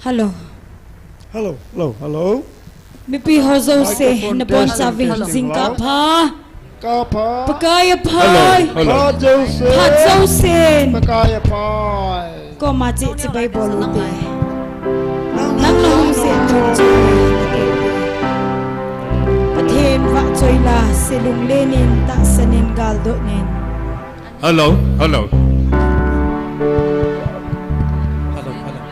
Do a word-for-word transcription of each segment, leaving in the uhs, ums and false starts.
Hello. Hello, hello, hello. Mipi ho jouse, microphone nabon testing, chavin testing, jingkah pha. Kah pha. Pakai aphai. Hello, hello. Phat jouse. Phat jousen. Pakai aphai. Koma che chibai bol ute. Nang nahung sen thong che. Pathen vahchoi la, se lunglen in, tahsan in, galdot in. Hello, hello. Hello, hello.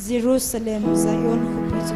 Jerusalem, Zion khopi chu.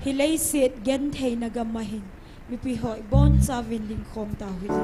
Hileiset gentheina gam ahin, mipi ho ibonchauvin lingkhom tauhite.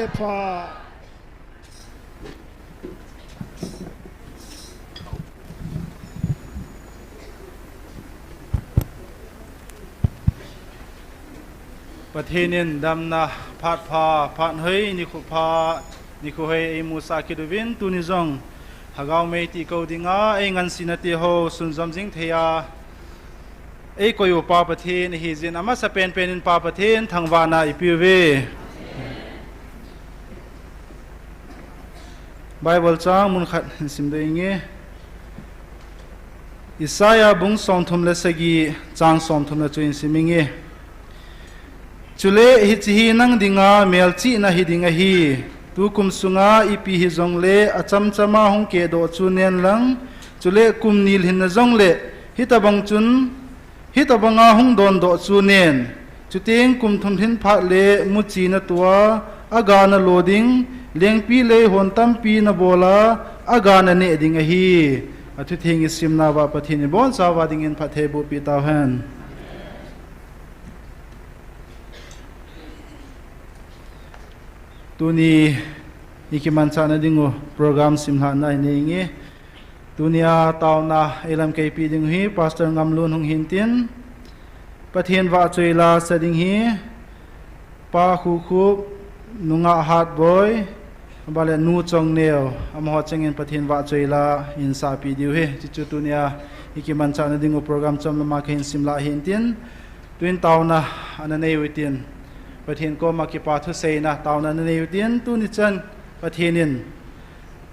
Pha. Pathen in damna phat pha, phat hoi, nikho pha, nikho hoi eimusah kit uvin, tuni jong Lhagao Mei ti kou dinga, eingansena teho sunjom jing thei a, eikoi u Pa Pathen, ahi jeh in amasa penpen in Pa Pathen, thangvahna ipe uve. Bible chang mun khat hin simdoh inge. Isaiah bung somthum le sagi chang somthum le chu hin sim inge. Chule hiche hi nang dinga melchihna hiding ahi. Tukum sunga ipi hijongle achamchama hung kehdoh chu nen lang. Chule kum ni lhinna jongle hitobang chun Hitobanga hung dondoh chu nen, chuteng kum thum lhin phat le muchi natoh a, aga nalo ding, lengpilei hon tampi nabol a, aga naneh ding ahi. Athutheng isimna uva Pathen in ibonchauva dingin phatthei bohpeh tauhen. Tuni ikimanchahna dingu program simlhahna inei inge. Tunia taona eilamkeipi ding hi Pastor Ngamlun hung hintin, Pathen vahchoi la sa ding hi Pa Khukhup, Nu Ngahhatboi, abanle Nu Chongneo, amaho chengin Pathen vahchoi la insahpi diu hi. Chuchu tunia ikimanchahna dingu program chomlama kahin simlah hintin, tuin taona ana nei utin, Pathen koma kipa thuseina taona ana nei utin, tuni chan Pathen in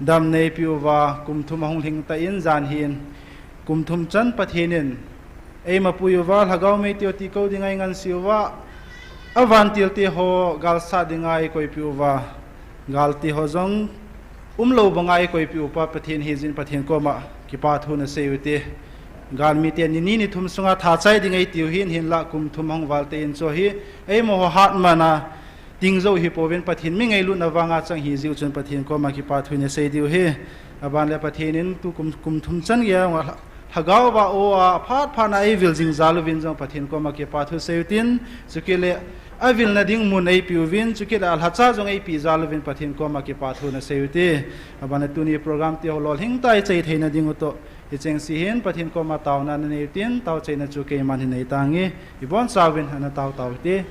damna eipeh uva, kum thum ahung lhingtah in jan hin, kum thum chan Pathen in eimapui uva, Lhagao Meitei ti kou dinga einganse uva, avantil teho galsat dinga eikoipeh uva, gal teho jong umlou banga eikoipeh u Pa Pathen hijeh in Pathen koma kipa thu nasei ute. Galmite ni ni ni thum sunga thachai ding eitiu hin, hinlah kum thum ahung val tah in chu hi, eimaho hatmana ding jou hipouvin Pathen mi ngailutna vanga chang hijeh u chun Pathen koma kipa thu nasei diu hi. Abanle Pathen in tukum, kum thum chan geiya Lhagao vah a phat phatna eivil jing jal uvin jong Pathen koma kipa thu sei utin, chukit le avilna ding mun eipeh uvin, chukit le alhacha jong eipeh jal uvin Pathen koma kipa thu nasei ute. Abanle tuni program teho lolhingtah a ichai theina dingu toh, hichengse hin Pathen koma taona nanei utin, taochaina chu keiman hin neitange, ibonchauvin ana tao taute.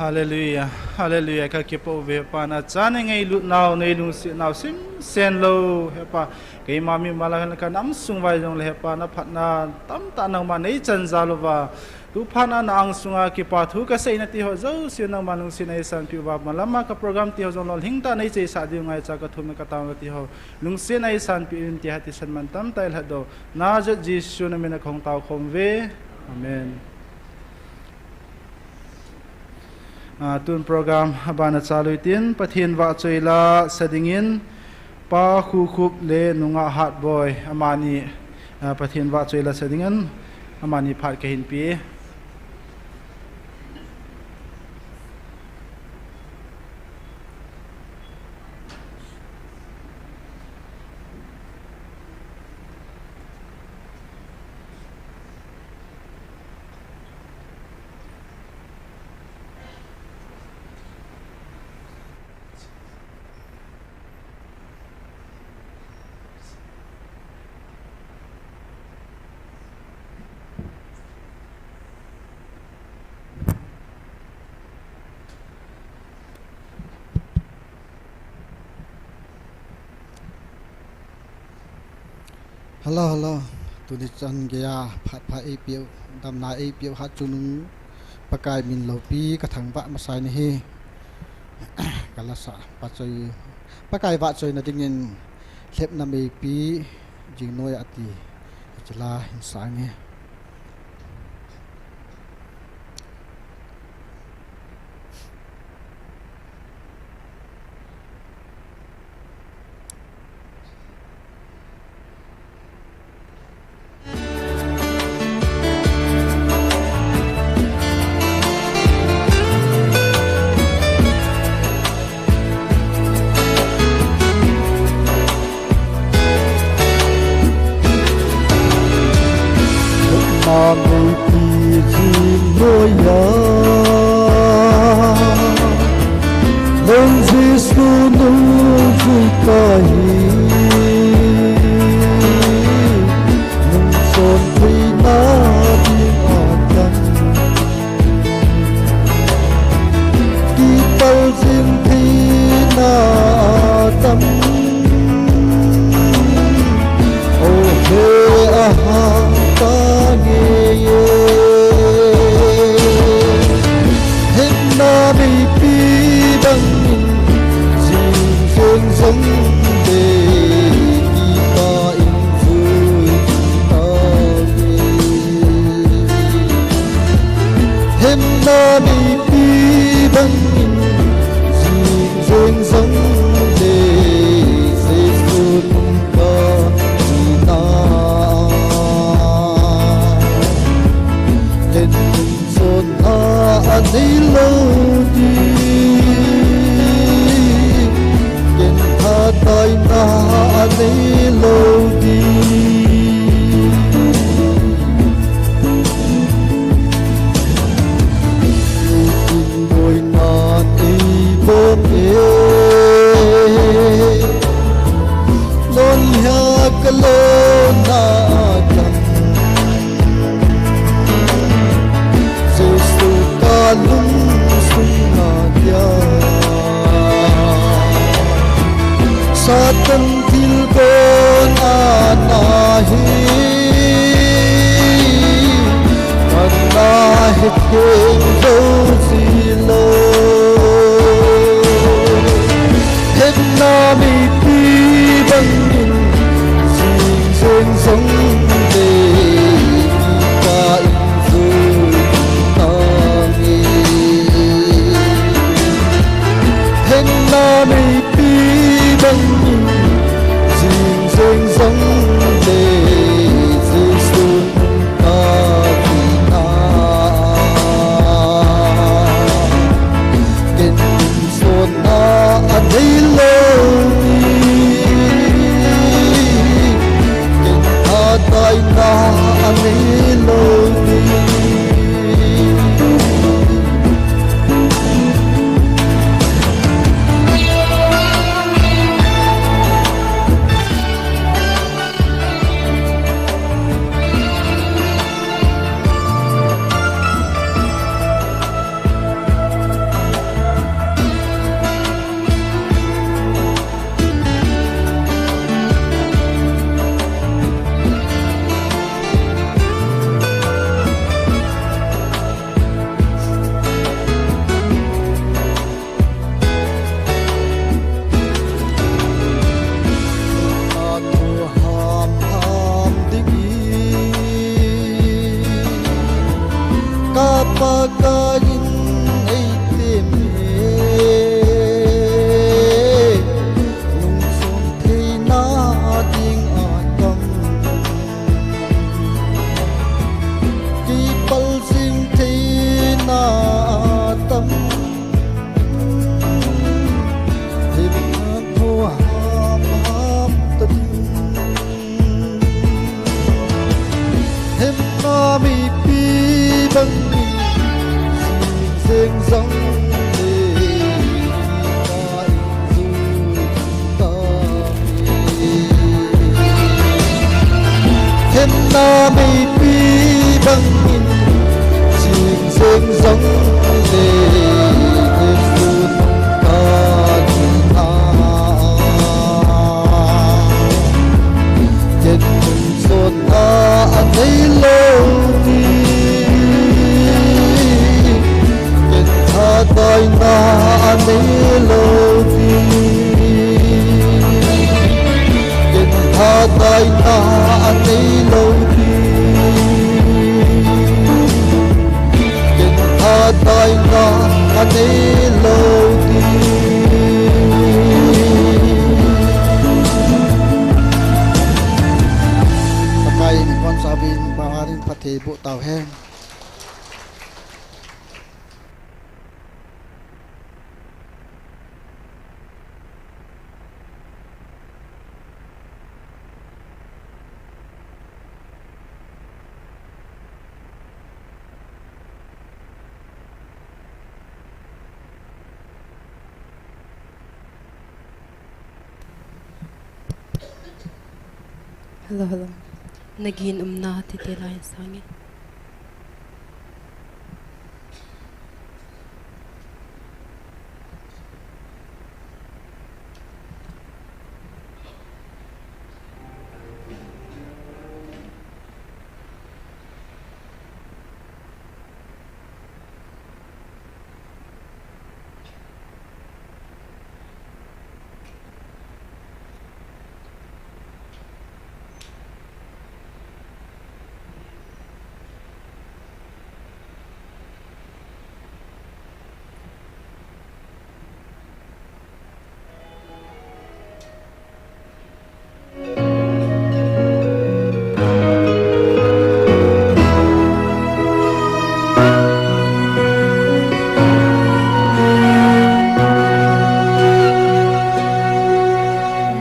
Hallelujah, hallelujah, ka kipa uve Pa, na chan nei ngailut nau, nei lungset nau simsen lou, he Pa, keima mimal a hin ka nam sung vai jongle he Pa, na phatna tamtah nangma nei chan jal uva, tu phat a na angsunga kipa thu ka seina ti ho jouse nangma lungset a nei sanpeh uva, malam a ka program ti ho jong lolhing tah a nei cheisah diu ngaicha ka thum ka tao na ti ho lungset a nei sanpeh in ti ha ti san man tamtah i lhat doh. Nazareth Jesu na min a ka hung tao khom uve. Amen. Ah, tun program abana chalu tin, Pathen vahchoi la sa dingin, Pa Khukhup le Nungah Hatboi amani, ah, Pathen vahchoi la sa dingin, amani phat ka hin pe. Hello, hello. Tuni chan geiya phat pha eipeu, damna eipeu Hatchungnung Pakai min loupi ka thangvah masa in ahi. Ka lasa pa choi, Pakai vahchoina dingin Lhepna Meipi Jingnoiya ati, hiche la hin sang e. Lhepna Meipi Jingnoiya, Lhang Jesu nungjui kahi, nungchon theina dinga tan, kipal jing theina tam. O he, ahang tange ye. Lhepna Meipi bangin jing jeng jong le, kipah in jui tange. Lhepna Meipi bangin jing jeng jong le, Jesu nung kahi na. Ken nungchonna anei lou ding, ken hatahna anei lou ding. Boina nei bol e, nunga kalona kan, Jesu kalungsunga dia. Satan thilgon ana hi, ana hetheng jou jilou. Lhepna Meipi bangin jing jeng jong le, kipah in jui tange. Lhepna Meipi bangin jing jeng jong le, Jesu nung kahi na. Pakai in ei tem e, lungson theina ding a tam, kipal jing theina a tam, himna ho ham ham ta ding. Hemna mipi bangin, jing jeng jong le, ka in jui ta e. Hemna mipi bangin, jing jeng jong le, ka in jui ta e. Ken Chonna anei lou ding, ken thadaina anei lou ding, ken thadaina anei lou ding, ken thadaina anei lou ding. Pakai in kon sabin, Pakai in phatthei boh tau hen. Hello, hello. Nagin umna tite lai sangin.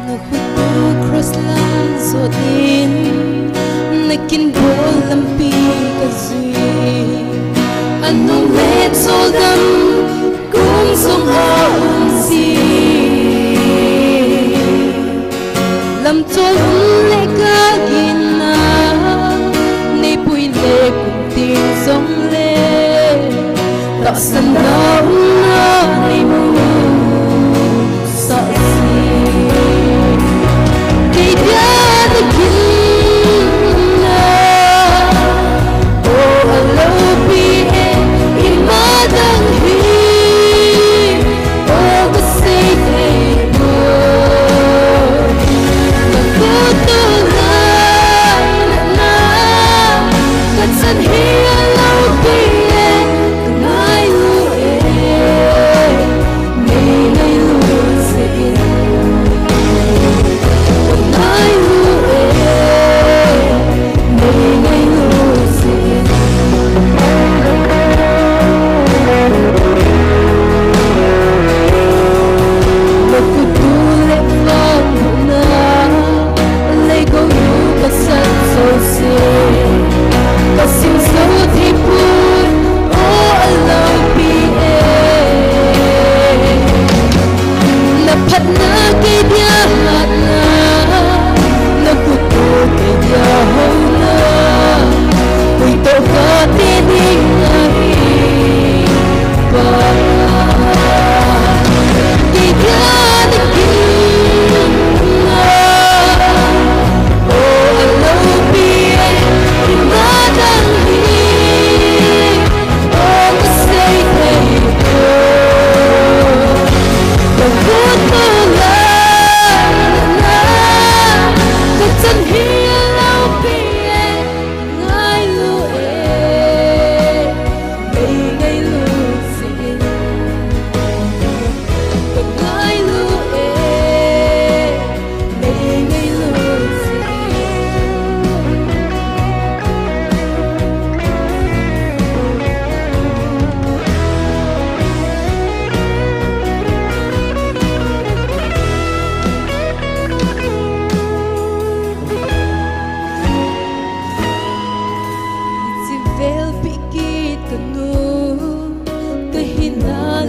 Nakhut u cross lang jot in, nakin bol lampi kajui. Anung le choldam kum jong aum jin. Lamchol um le kagin na, neipui le kum ting jongle, tahsan na umna neimu sah jin. Kei dia nagin umna, o aloupi e, ima dang hi.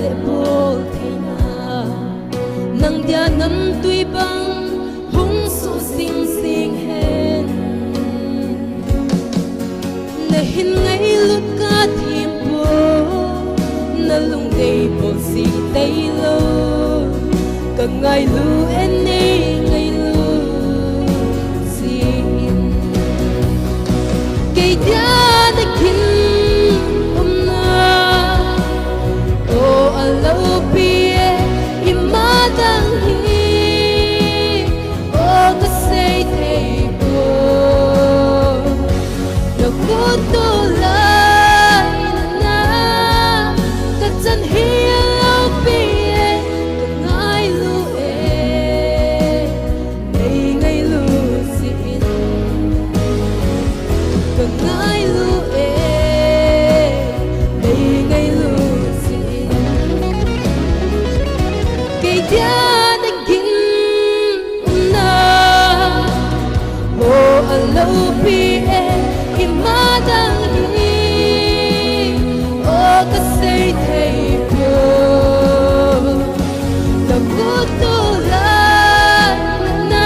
le bol theina, nang dia namtui bang hung suh sing sing hen. Na hin ngailut ka thim poi, na lungdei bol sing tailou, ka ngailu e, nei ngailu jin. Kei dia na kin umna, o a loupi e, ima dang hi, o ka sei thei poi. Na khut tolai na, ka chan hi a loupi e, ka ngailu e, nei ngailu jin. Ka ngailu e, nei ngailu jin. Kei dia na kin umna, o a loupi e, ima dang hi, o ka sei thei poi. Na khut tolai na,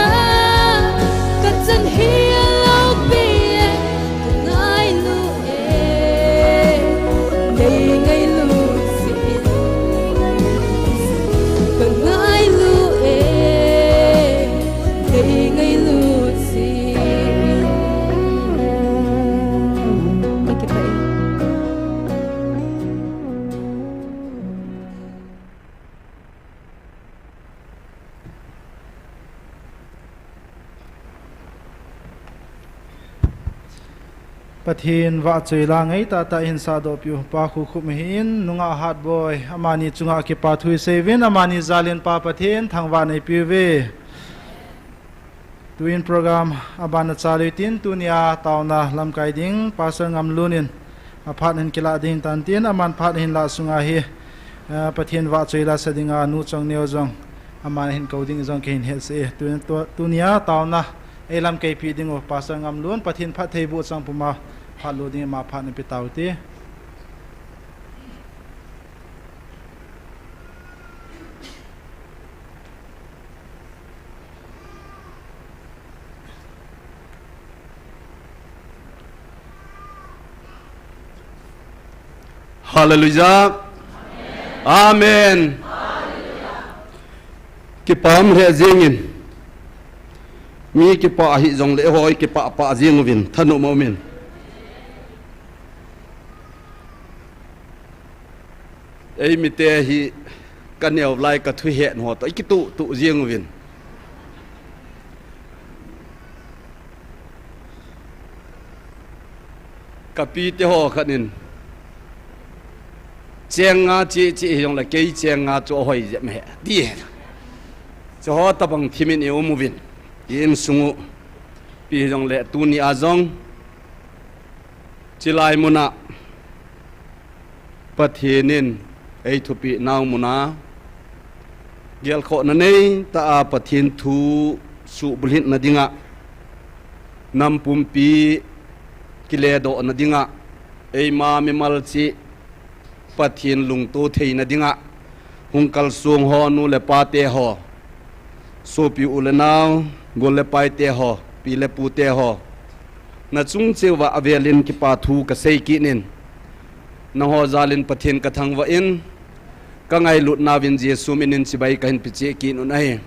ka chan hi a loupi e, ka ngailu e, nei ngailu jin. Ka ngailu e, nei ngailu jin. Ka kipah e. Pathen vahchoi la ngai tahtah hin sahdoh piu Pa Khukhup ahin, nungah Hatboi, amani chunga kipa thu isei uvin, amani jalin Pa Pathen thangvah neipiu ve. Tuin program aban a chal u hitin, tunia taona lamkai ding Pastor Ngamlun in aphat hin kilah ding tan tin, aman phat hin lah sunga hi, eh, Pathen vahchoi la sa dinga Nu Chongneo jong aman hin kou ding jong kahin hetsah e. Tu, tu, tunia taona eilamkaipi ding u Pastor Ngamlun, Pathen phattheiboh chang puma phat lo ding, ama phat nape tau hite. Hallelujah. Amen. Kipah um lheh jengin. Mi kipah ahi jongle eiho kipah pah jeng uvin, thanom aumin. Eimite hi kaneo lai kathuhet ho toh ikituh tuh jeng uvin. Kapite ho khat in, cheng nga che che hijongle kei cheng nga chu ahoi jep e, ti. Chuho tobang thimin ium uvin, i insung u. Ipi hijongle tunia jong chilai muna Pathen in eithupeh nau muna, gelkhohna neitah a Pathen thu suhbulhitna dinga, nam pumpi kiledohna dinga, eima mimal cheh Pathen lungto theina dinga, hung kalsong ho nu le pate ho, sopi u le nao, gol le paite ho, pi le pute ho, nachung cheh uva avelin kipa thu kasei kit in, nangho jalin Pathen kathangvah in, kangailutna uvin Jesu minin chibai kahin peh cheh kit un ahi.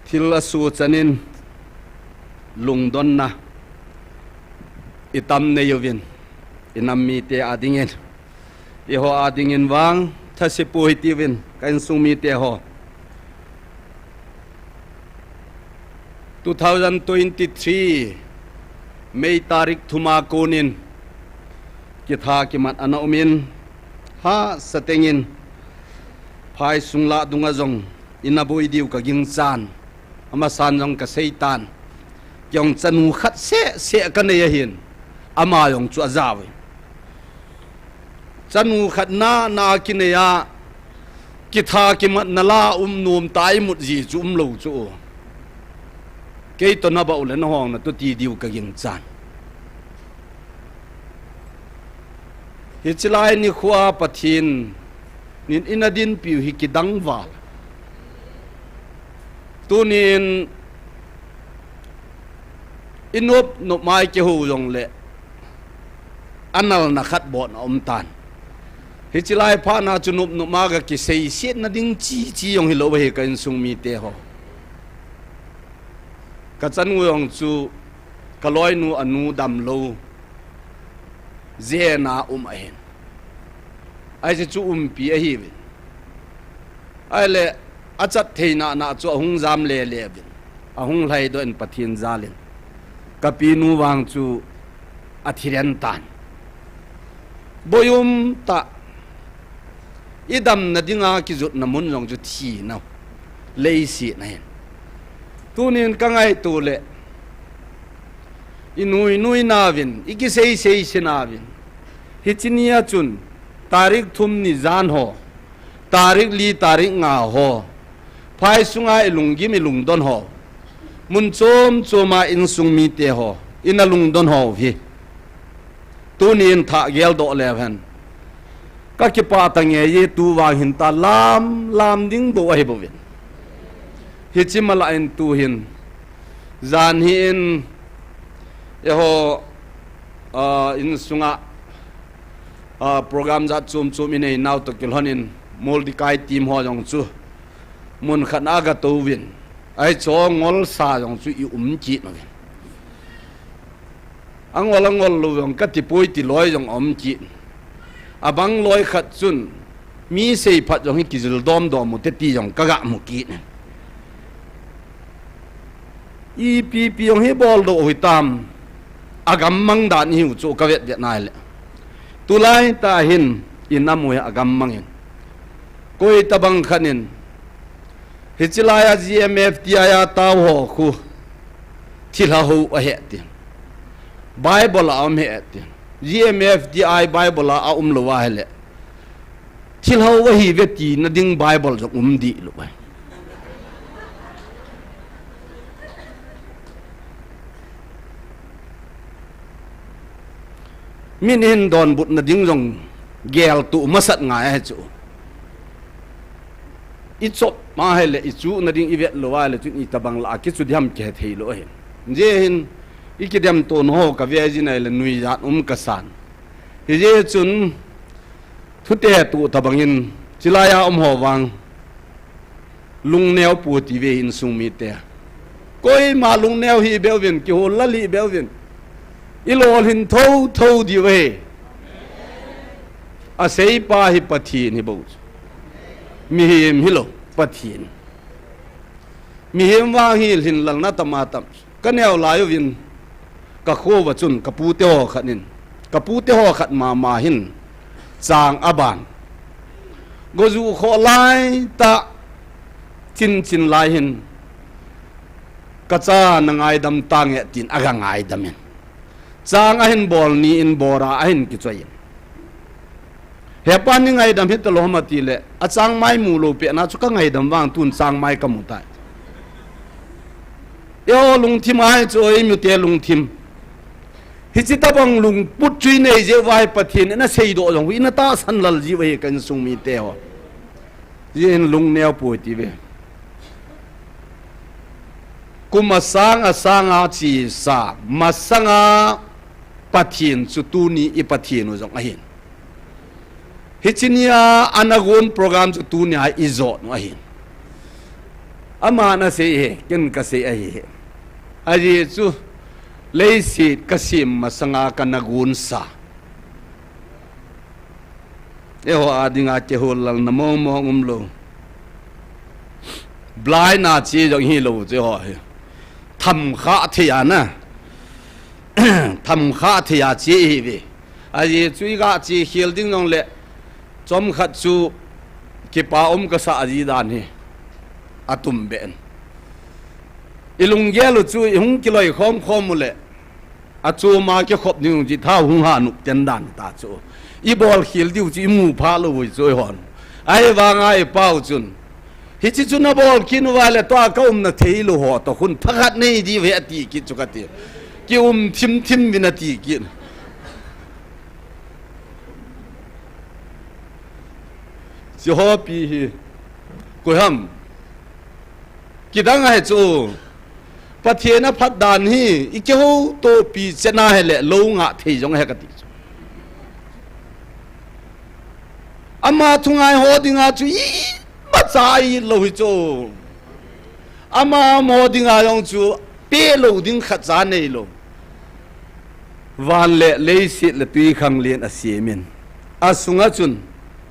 Thil asuh chanin lungdonna itam nei uvin, inam mite adingin, eiho adingin vang thase poi hitiuvin, ka insung mite ho. Two thousand twenty-three May tarik thuma konin kitha kimat ana umin, hahsa tengin phaisung lah dunga jong ina boi diu kagingchan, amasan jong kaseitan. Kei jong chanu khat seh seh kanei ahin, ama jong chu ajauvin. Chanu khat nana kinei a, kitha kimatna la um nom ta imut ji chu umlou chu. Kei toh nabah u le nahong natoh ti diu kagingchan. Hiche lai nikho a Pathen in ina dinpiu hi kidang val. Tunin i nop nop mai kihou jongle, a nalna khat bou na um tan. Hiche lai phat na chu nop nop ma ga kiseisetna ding chi chi jong hilou ahi ka insung mite ho. Ka chanu jong chu ka loinu anu damlou jeh a um ahin. Ahi chu umpi ahiuvin. Ahile, a chat theina na chu ahung jam le le uvin. Ahung lhaidoh in Pathen jal in. Ka pinu vang chu a thi den tan. Boi um tah. I damna dinga kijotna mun jong chu thina, leiset na ahin. Tunin ka ngaito le, i nui nui nauvin, i kisei sei se nauvin. Hiche nia chun, tarik thum ni jan ho, tarik li, tarik nga ho, phai sunga i lunggim i lungdon ho, mun chom chom a insung mite ho, ina lungdon ho hi. Tunin thah geldoh leu hen. Ka kipah tange, tu vang hin ta lam, lam ding bou ahi bouvin. Hiche ma lah in tu hin. Jan hi in, eiho, ah, insunga, ah, program jat chom chom i nei nau toh kilhon in, Moldikai team ho jong chu mun khat a ga touvin. Ahi chu ngol sa jong chu i um kit nauvin. A ngol a ngol lou jong ka ti poi ti loi jong a um kit. A bang loi khat chun mi seiphat jong hi kijil dom dom u te ti jong ka ga mu kit. Ipi pi jong hi bol doh u hitam. A gam mang dan i hiu chu ka vet vet nai le. Tulai tah hin i nam u hi a gam mang in. Koi tabang khat in. Hiche lai a G M F D I a tao ho khu thilha ho ahi ti. Bible a um ahi ti. G M F D I Bible a, a um lou ahile. Thilha ho ahi ve tina ding Bible jong um dih lou ahi. Min hin donbutna ding jong gel tu masat ngai ahi chu. I chop ma ahile, i chuhna ding i vet lou ahile, chun i tabang lah a kichu diham kihe thei lou ahi. Hijeh hin, i kidem to na ho ka ve jin ahile, nuijat um ka san. Hijeh chun, thute tu tabang in, chilai a um ho vang, lungneo pu ti ve insung mite. Koima lungneo hih beuvin, kihol lal hih beuvin. I lolhin thotho diu ahi. A seipa hi Pathen hi bou chu. Mihem hilou, Pathen. Mihem vang hi lhinlelna tam a tam. Ka neo lai uvin, ka kho uva chun, ka pute ho khat in, ka pute ho khat mama hin, chang a ban. Go ju kho lai tah, chin chin lai hin, ka cha na ngaidam tange tin a ga ngaidam in. Chang ahin bol ni in bora ahin kichoi in. Hepa ni ngaidam hita lou ham ati le, a changmai mu lou pet na chu ka ngaidam vang tun changmai ka mu tai. Eiho lungthim ahi chu oi mite lungthim. Hiche tabang lungput chu i nei jeh uva hi Pathen in a seidoh jong hui na tahsan lal jiu ahi ka insung mite ho. Hijeh hin lungneo poi ti ve. Kum asang asang a chesa, masanga Pathen chu tuni i Pathen u jong ahin. Hiche nia ana gon program chu tunia i jot u ahin. Aman asei ahi, ken kasei ahi. Ajeh chu leiset kasem masanga kana gonsa. Eiho a dinga kihol lalna mong mong umlou. Blind a che jong hilou che ho hi. Tham kha thei a na. Tham kha thei a che hi ve. Ajeh chu i ga che khel ding jongle. Chomkhat chu kipa um kasa ji dan hi. A tum ben. I lunggel u chu i hung kiloi khom khom u le. A chom a kikhop ding u chu thao hung ha nup ten dan ta chu. I bol khel diu chu i mu pha lou u chu i hon. Ahivanga i pau chun. Hiche chu na bol kit uva le tua ka umna thei lou ho toh khun thakhat nei diu ve ati kit chu kati. Ki um thim thim vin ati kit. Jehovah pi hi. Koi ham. Kidang ahi chu. Pathen aphat dan hi. I kihoutopi chena hileh lou ngah thei jong ahi kati chu. Ama thungai ho dinga chu imacha ilou hi chu. Ama mo dinga jong chu pelou ding khatcha neilou. Van le leiset le twikhanglen asemin. Asunga chun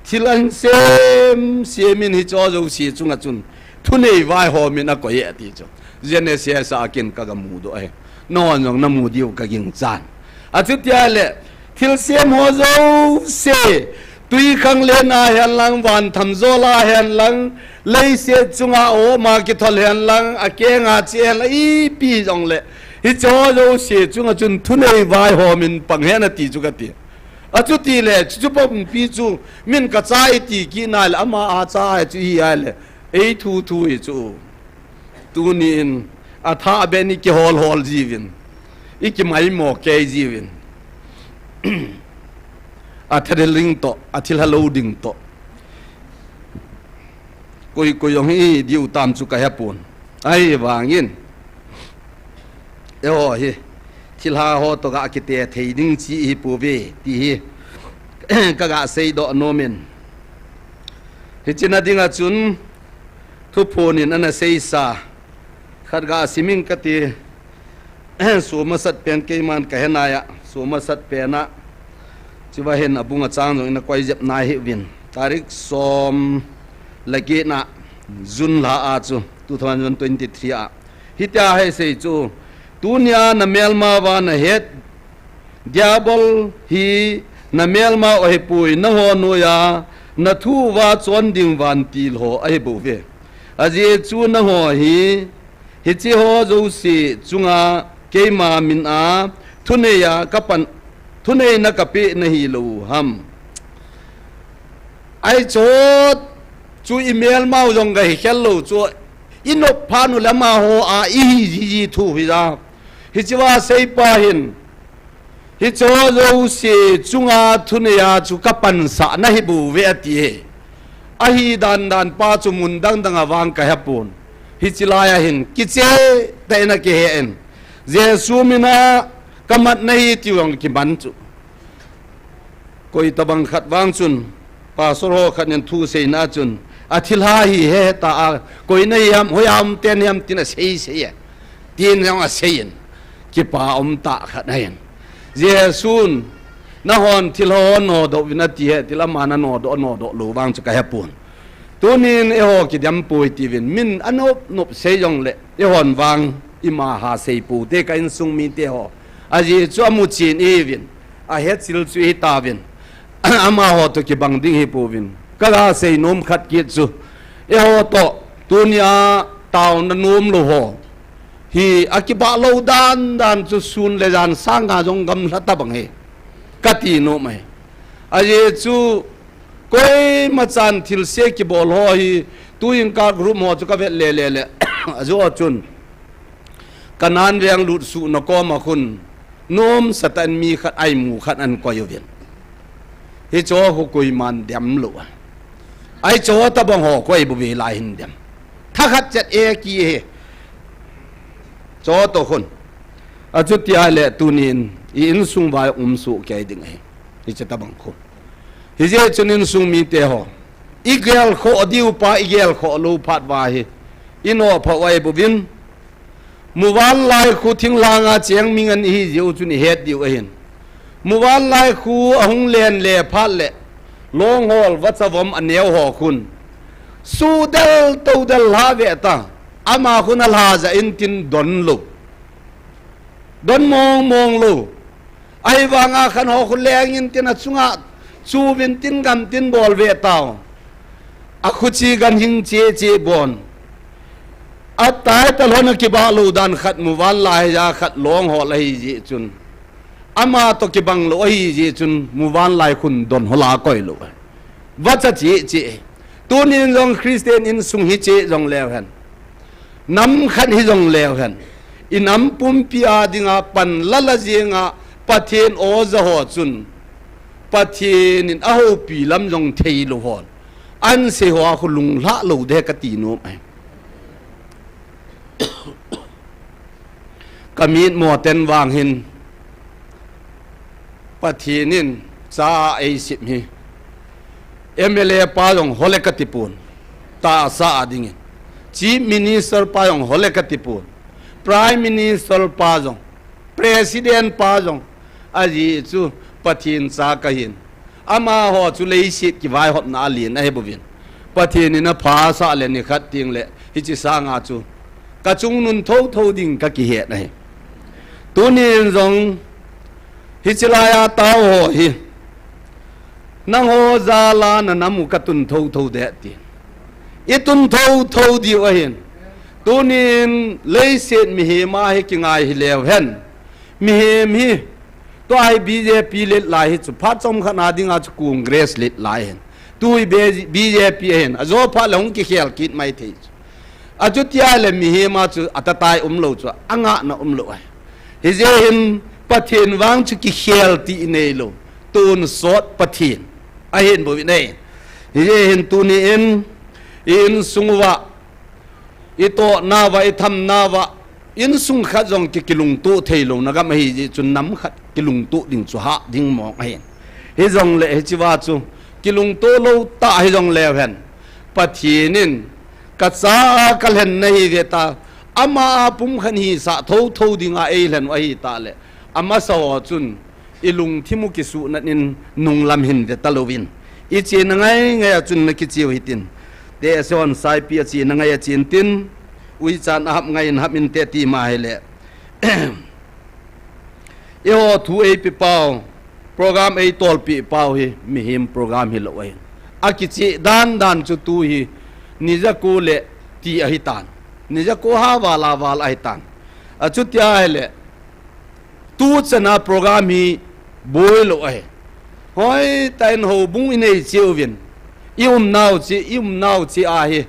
thil ahin sem, semin hicheho jouse chunga chun thunei vaihomin akoi e ati chu. Genesis a kin kagamudoh ahi. Nahon jong namu diu kagingchan. Achuti ahile, thilsem ho jouse, twikhanglen a henlang, van thamjol a henlang, leiset chunga oma kithol henlang, akenga che henlang, ipi jongle, hicheho jouse chunga chun thunei vaihomin pang hen ati chu kati. Achutile, chuchu pumpi chu, min kacha iti kit nale, ama acha chu hi ahile, eithu thu hi chu. Tunin, athah ben ikiholhol jiuvin, ikimaimo kei jiuvin. Athadel ding toh, athilha lou ding toh. Koi koi jong hi diu tam chu kahepon. Ahivangin, eiho hi, thilha ho toh ga kite thei ding chi hipouve, ti hi, kaga seidoh nomin. Hichena dinga chun, Thuphonin ana seisa khat ga simin kati, somasat pen keiman kahe naiya, somasat pena, chuva hin abung achang jong ina koi jep nai hiuvin. Tarik som le get na June lha a chu two thousand twenty-three a. Hitia ahi sei chu, tunia namelma uva nahet Diabol hi namelma u ahipoi, nangho noiya nathu uva chon ding vantil ho ahibouve. Ajeh chu nangho hi, hicheho jouse chunga keima mina thuneiya kapan, thuneina kapeh nahilou ham. Ahi chu, chu imelmau jong gahi khel lou chu, inop phat u le amaho a ihi jiji thu hi ja. Hichea seipa hin, hicheho jouse chunga thuneiya chu kapansah nahibouve ati e. Ahi dandan pa chu mun dangdang a vang kahepon. Hiche laiya hin kicheh tah in akihen. Jesu mina kamat nahi tiu jong kiman chu. Koi tabang khat vang chun, pastor ho khat in thu seina chun, athilha hi hehe ta a, koi nahi ham, hoiya um ten hiam tin asei sei e. Tin jong asei in, kipa um tah khat ahin. Jesun, nahon thilha ho nodoh uvin ati e, thilha ama nanodoh, nodoh lou vang chu kahepon. Tunin eiho kidem poi tiuvin, min anop nop sei jongle, eihon vang, ima ha sei poute ka insung mite ho. Ajeh chu amuchen ihiuvin, ahetchil chu ihitauvin, amaho toh kibang ding hipouvin. Kaga sei nom khat kit chu, eiho toh, tunia taona nom lou ho hi akibah lou dandan chu sun le jan sanga jong gamlha tabang ahi, kati nom ahi. Ajeh chu, koimachan thilse kibol ho hi, tu jingkah group ho chu kavet lele le, ajo chun, Kanan veng lutsuhna koma khun, nomsa tah in mi khat, aimu khat ahin koi uvin. Hicheho khu koiman dem lou a. Hicheho tabang ho koi bouve lai hin dem. Thakhat chet e ki e. Chutoh khun. Achuti ahile tunin i insung uva um soh kei ding ahi. Hiche tabang khu. Hijeh chun insung mite ho, igelkhoh diu pa, igelkhoh lou phat uva hi, inoh phah u ahibouvin, muvanlai khu thinglhanga cheng mi ngen ihi jeh u chun ihet diu ahin. Muvanlai khu ahung len le phat le, longhol vacha vom aneo ho khun, sudel todel lha ve ta, ama khun alha jah in tin don lou. Don mong mong lou. Ahivanga khan ho khu leng in tin achunga chu uvin tin gam tin bol ve tau. Akhuchi ganhing cheh cheh bon. Atai talhon akibah lou dan khat muvanlai a khat longhol ahi jeh chun. Ama toh kibang lou ahi jeh chun muvanlai khun don ho la koi lou. Vacha cheh cheh. Tunin jong Christian insung hiche jong leu hen. Nam khat hi jong leu hen. I nam pumpi a dinga pan lala jenga Pathen o ja ho chun. Pathen in ahoupi lam jong thei lou hon. Ansei ho a khu lunglhah lou ding kati nom ahi. Ka mitmo ten vang hin Pathen in cha a eisem hi M L A pa jong hole kati pon, tahsa a dingin. Chief Minister pa jong hole kati pon, Prime Minister pa jong, President pa jong, ajeh chu Pathen cha kahin. Amaho chu leiset kivaihopna a len ahi bouvin, Pathen in apha sah le nikhat teng le hiche sanga chu ka chungnung thotho ding kakihet ahi. Tunin jong hiche laiya tao ho hi, nangho jal a nanam u katun thotho ding ahi tin. Itun thotho diu ahin. Tunin leiset mihem a hi kingai hileu hen. Mihem hi, tua hi B J P let lai hi chu, phat chomkhat na dinga chu Congress let lai hen. Tu hi B J P ahin, ajo phat le hung kikhel kit mai thei chu. Achuti ahile mihem a chu atatai umlou chu, angahna umlou ahi. Hijeh hin Pathen vang chu kikhel ti neilou, tonsot Pathen ahin bouvin ahi. Hijeh hin tuni in, i insung uva, i tohnauva, i thamnauva, insung khat jong ki, kilungto theilouna gam ahi jeh chun nam khat kilungto ding chu hah ding mong ahi. Hijongle hichea chu kilungto lou tah hijongleu hen, Pathen in ka cha a kalhen nahi ve ta, ama a pumkhat hisah thotho dinga eilhen u ahi tah le, amasa ho chun i lungthim u kisuhnat in nunglam hin ve talouvin, i chena ngaingai a chun na kicheu hitin. Tehse hon saipi a chena ngai a chen tin, uichan a hap ngai in hap inte ti ma hile. Eiho thu eipe pau, program eitolpeh pau hi mihem program hilou ahin. Akicheh dandan chu tu hi ni jako le ti ahitan. Ni jako ha val a val ahitan. Achuti ahile, tu chana program hi boilou ahi. Hoitah in houbung inei cheh uvin, i umnau cheh, i umnau cheh a hi,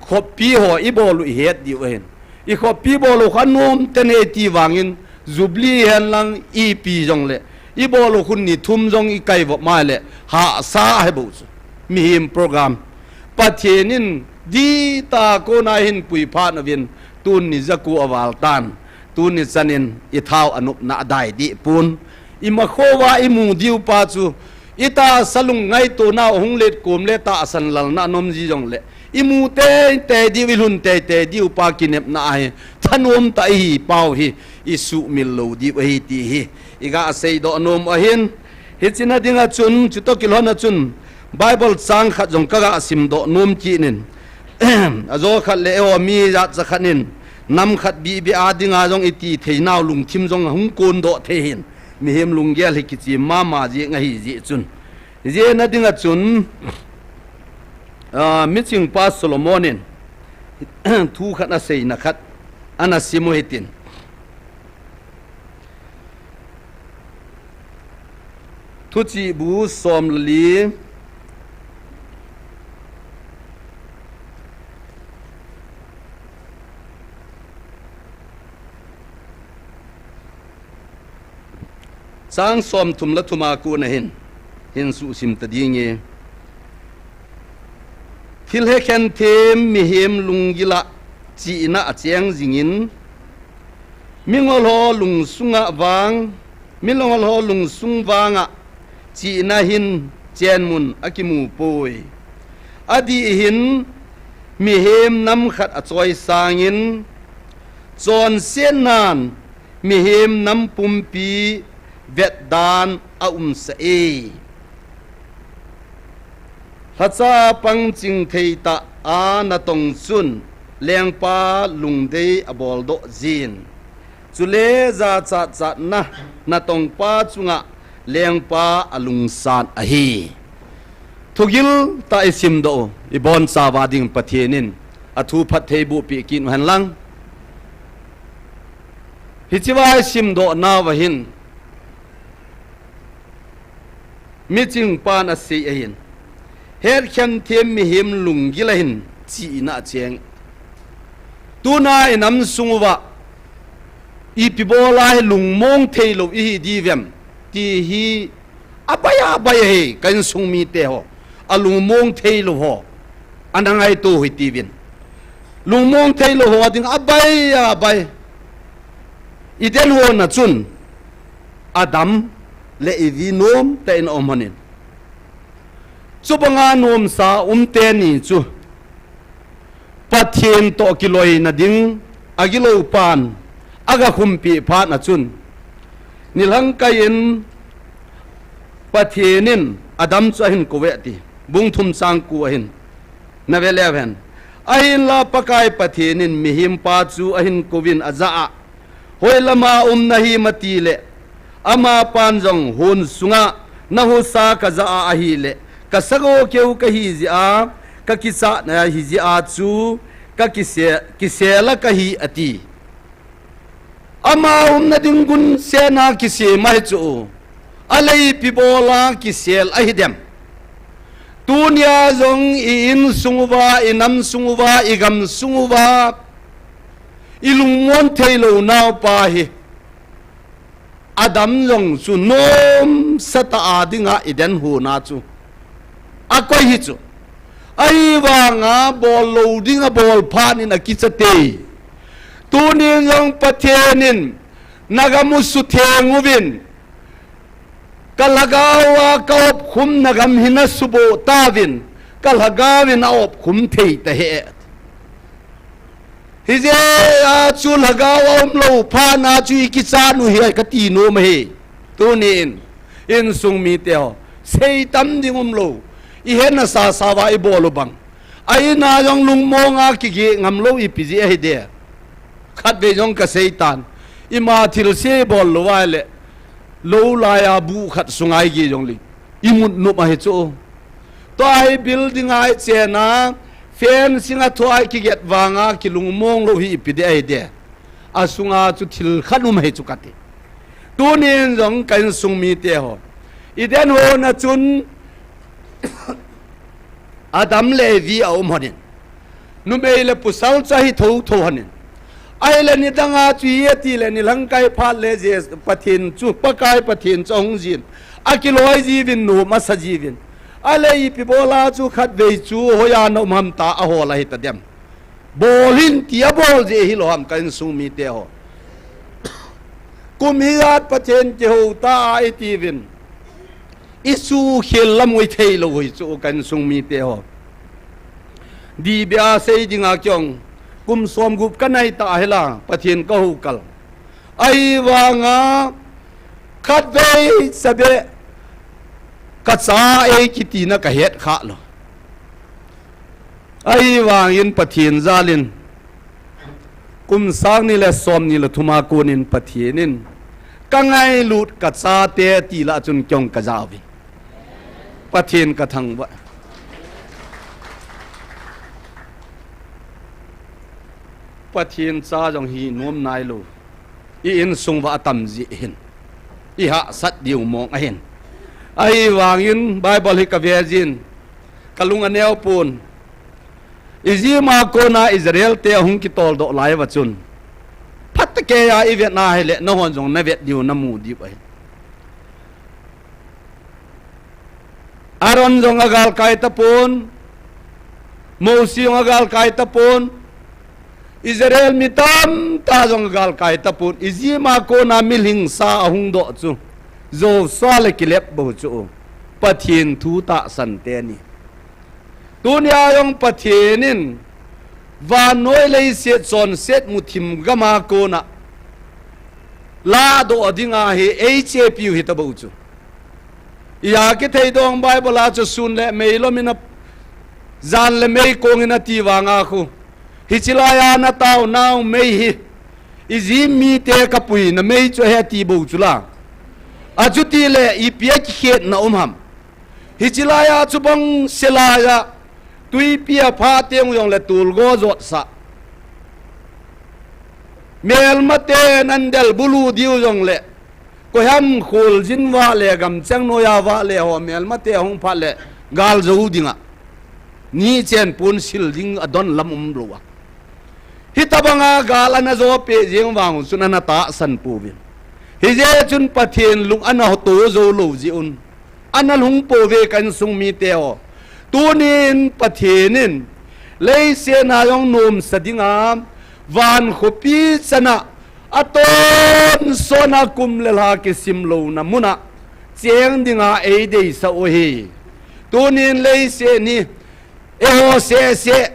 khopi ho ibol u ihet diu ahin. I khopi bol u kha nom tene ti vangin, Jubilee hen lang ipi jongle, ibol u khu ni thum jong ikai vop ma le, hahsa ahi bou chu. Mihem program. Pathen in dihtah a kona hin puiphat uvin, tun ni jako aval tan. Tuni chanin i thao anopna adai deh pon. I makhouva i mu diu pa chu, i tahsa lungngaito nau ahung let kom le tahsan lalna anom ji jongle, i mu teitei diu, i lhun teitei diu pa kinepna ahi. Thanom tah ihi pau hi i suhmil lou diu ahi ti hi i ga seidoh nom ahin. Hiche na dinga chun, chutoh kilhon a chun, Bible chang khat jong ka ga simdoh nom kit in. Ajo khat le eiho mi jat cha khat in, nam khat bihbih a dinga jong i ti thei nau lungthim jong hung kondoh thei hin, mihem lunggel hi kichim mama jeng ahi jeh chun. Hijeh na dinga chun, ah, miching pa Solomon in thu khat aseina khat ana sim u hitin. Thuchih bu som le li, chang som thum le thum a kona hin, hin suhsim ta ding e. Thil hekhen them mihem lunggil a chihna acheng jingin, mingol ho lungsunga vang, mingol ho lungsung vanga chihna hin chenmun akimu poi. Adih hin mihem nam khat achoi sangin, chonsetnan mihem nam pumpi vetdan aumsah e. Lhacha pang chingthei tah a natong chun lengpa lungdei aboldoh jin. Chule jachat chatna natongpa chunga lengpa alungsan ahi. Thugil tah i simdoh u, i bonchauva ding Pathen in athu phattheiboh peh kit u hen lang. Hichea i simdoh nauva hin, miching pan asei ahin, hetkhen them mihem lunggil a hin chihna acheng. Tuna i nam sung uva ipi bola hi lungmong theilou ihi diu vem ti hi abai abai ahi, ka insung mite ho. alungmong theilou ho ana ngaito hih uvin. Lungmong theilou ho ding abai abai. Eden hon a chun Adam le Evi nomtah in aum lhonin. Chubanga nomsa umteni chu Pathen toh kiloina ding agilou pan aga khumpi phat a chun, nilhangkai in Pathen in Adam chu ahin kou e ti. Bung thum chang ko ahin. Na ve leu hen. Ahinla Pakai Pathen in mihem pa chu ahin kouvin ajah a, hoilama um nahim ati le, amapan jong, hon sunga nahusa kajah a ahile, kasago keu kahi jeh a, kakichat nahi jeh a chu, kakise-, kisel a kahi ati. Ama umna ding gunsen a kisem ahi chu. Alei ipi bol a kisel ahi dem. Tunia jong i insung uva, i namsung uva, i gamsung uva, i lungmon theilou naupa hi Adam jong chu nomsa tah a dinga Eden hon a chu akoi hi chu. Ahivanga bol lou ding abol phat in akicha te. Tunin jong Pathen in, nagam u sutheng uvin, kalhagao a kaopkhum nagam hi nasuboh tauvin, kalhagao in aopkhum thei tahih e. Hijeh a chu lhagao a umlou phat a chu ikichat u hi kati nom ahi. Tunin, insung mite ho, seitam ding umlou, ihetna sasa uva ibol u bang, a in a jong lungmong a kigeh ngamlou ipi jeh ahi de. Khatvei jong kaseitan, ima thilse ibol lou uva ahile, lou laiya buh khat sunga igeh jongle, imut nop ahi chu. Tua hi building a ichen a, fencing a thua ikiget vanga kilungmong lou hi ipi ding ahi de. Asunga chu thil khat um ahi chu kati. Tunin jong ka insung mite ho, Eden hon a chun Adam le Evi aum lhonin, numei le pasal chu ahi thotho lhonin. Ahile nidang a chu iti le nilhangkai phat le Jes-, Pathen chu, Pakai Pathen chu ahung jin, akiloi jiuvin, nom asa jiuvin. Ahile ipi bol a chu khatvei chu hoiya naum ham tia ahol ahi tadem. Bol hih in ti abol jeh hilou ham ka insung mite ho. Kum hi jat Pathen kihou ta a itiuvin, isuhkhel lam u ithei lou u hi chu ka insung mite ho. Dihbeh a sei dinga kei jong kum somgup kanai ta hela Pathen kahou kal. Ahivanga khatvei chabeh kacha e kitina kahet kha lou. Ahivangin Pathen jalin, kum sang ni le som ni le thum a konin Pathen in, kangailut kachate ti lah a chun kei jong kaja uvin. Pathen kathangvah. Pathen cha jong hi nom nailou. I insung uva atam jeh hin, ihahsat diu mong ahin. Ahivangin Bible hi kave jin, kalung aneo pon. Egypt a kona Israel te ahung kitoldoh lai uva chun, phatah keiya ivet na hile, nahon jong navet diu, namu diu ahi. Aaron jong agalkai tapon, Mosi jong agalkai tapon, Israel mi tamtah jong agalkai tapon, Egypt a kona milhingsa ahung doh chu, Joshua le Caleb bou chu, Pathen thu tahsan teni. Tunia jong Pathen in, vannoi leiset chonset muthim gam a kona, ladoh dinga hi eichepiu hitabou chu. Ija kithei dong Bible a chu sun le mei lom in a, jan le mei kong in ati vanga khu, hiche laiya nataonau mei hi, Egypt mite kapuina mei chu ahi ati bou chu la. Achuti le ipi a kikhetna um ham. Hiche laiya chubang se laiya, twipi a phah teng jongle tolgo jotsah. Melmaten andel bulu diu jongle, koiham kholjin vah le gamcheng noiya vah le ho melmate ahung phat le gal jou dinga, nichen pon sil ding adon lam umlou a. Hitobanga gal ana jo peh jeng vang un chun ana tahsan pouvin. Hijeh chun Pathen lung ana to jou lou jeh un, ana lhung pouve ka insung mite ho. Tunin Pathen in leiset a jong nomsa dinga, van khopi chana, atonsot a kum le lha kisim louna muna cheng dinga eideisah u ahi. Tunin leiset hi eiho seh seh,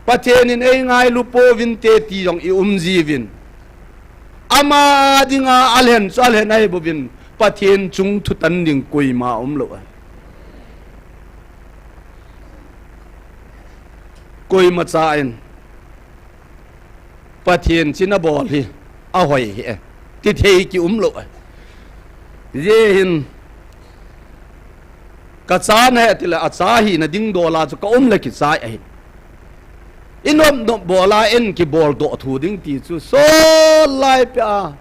Pathen in eingailu pouvinte ti jong i um jiuvin. Ama dinga alhen chu alhen ahi bouvin, Pathen chung thutan ding koima umlou ahi. Koimacha in Pathen china bol hi ahoi hi e, ti thei ki umlou ahi. Hijeh hin, kacha nahi tile acha hina ding dola chu ka um le kichai ahi. I nop nop bola in kibol doh thu ding ti chu sol lai pia.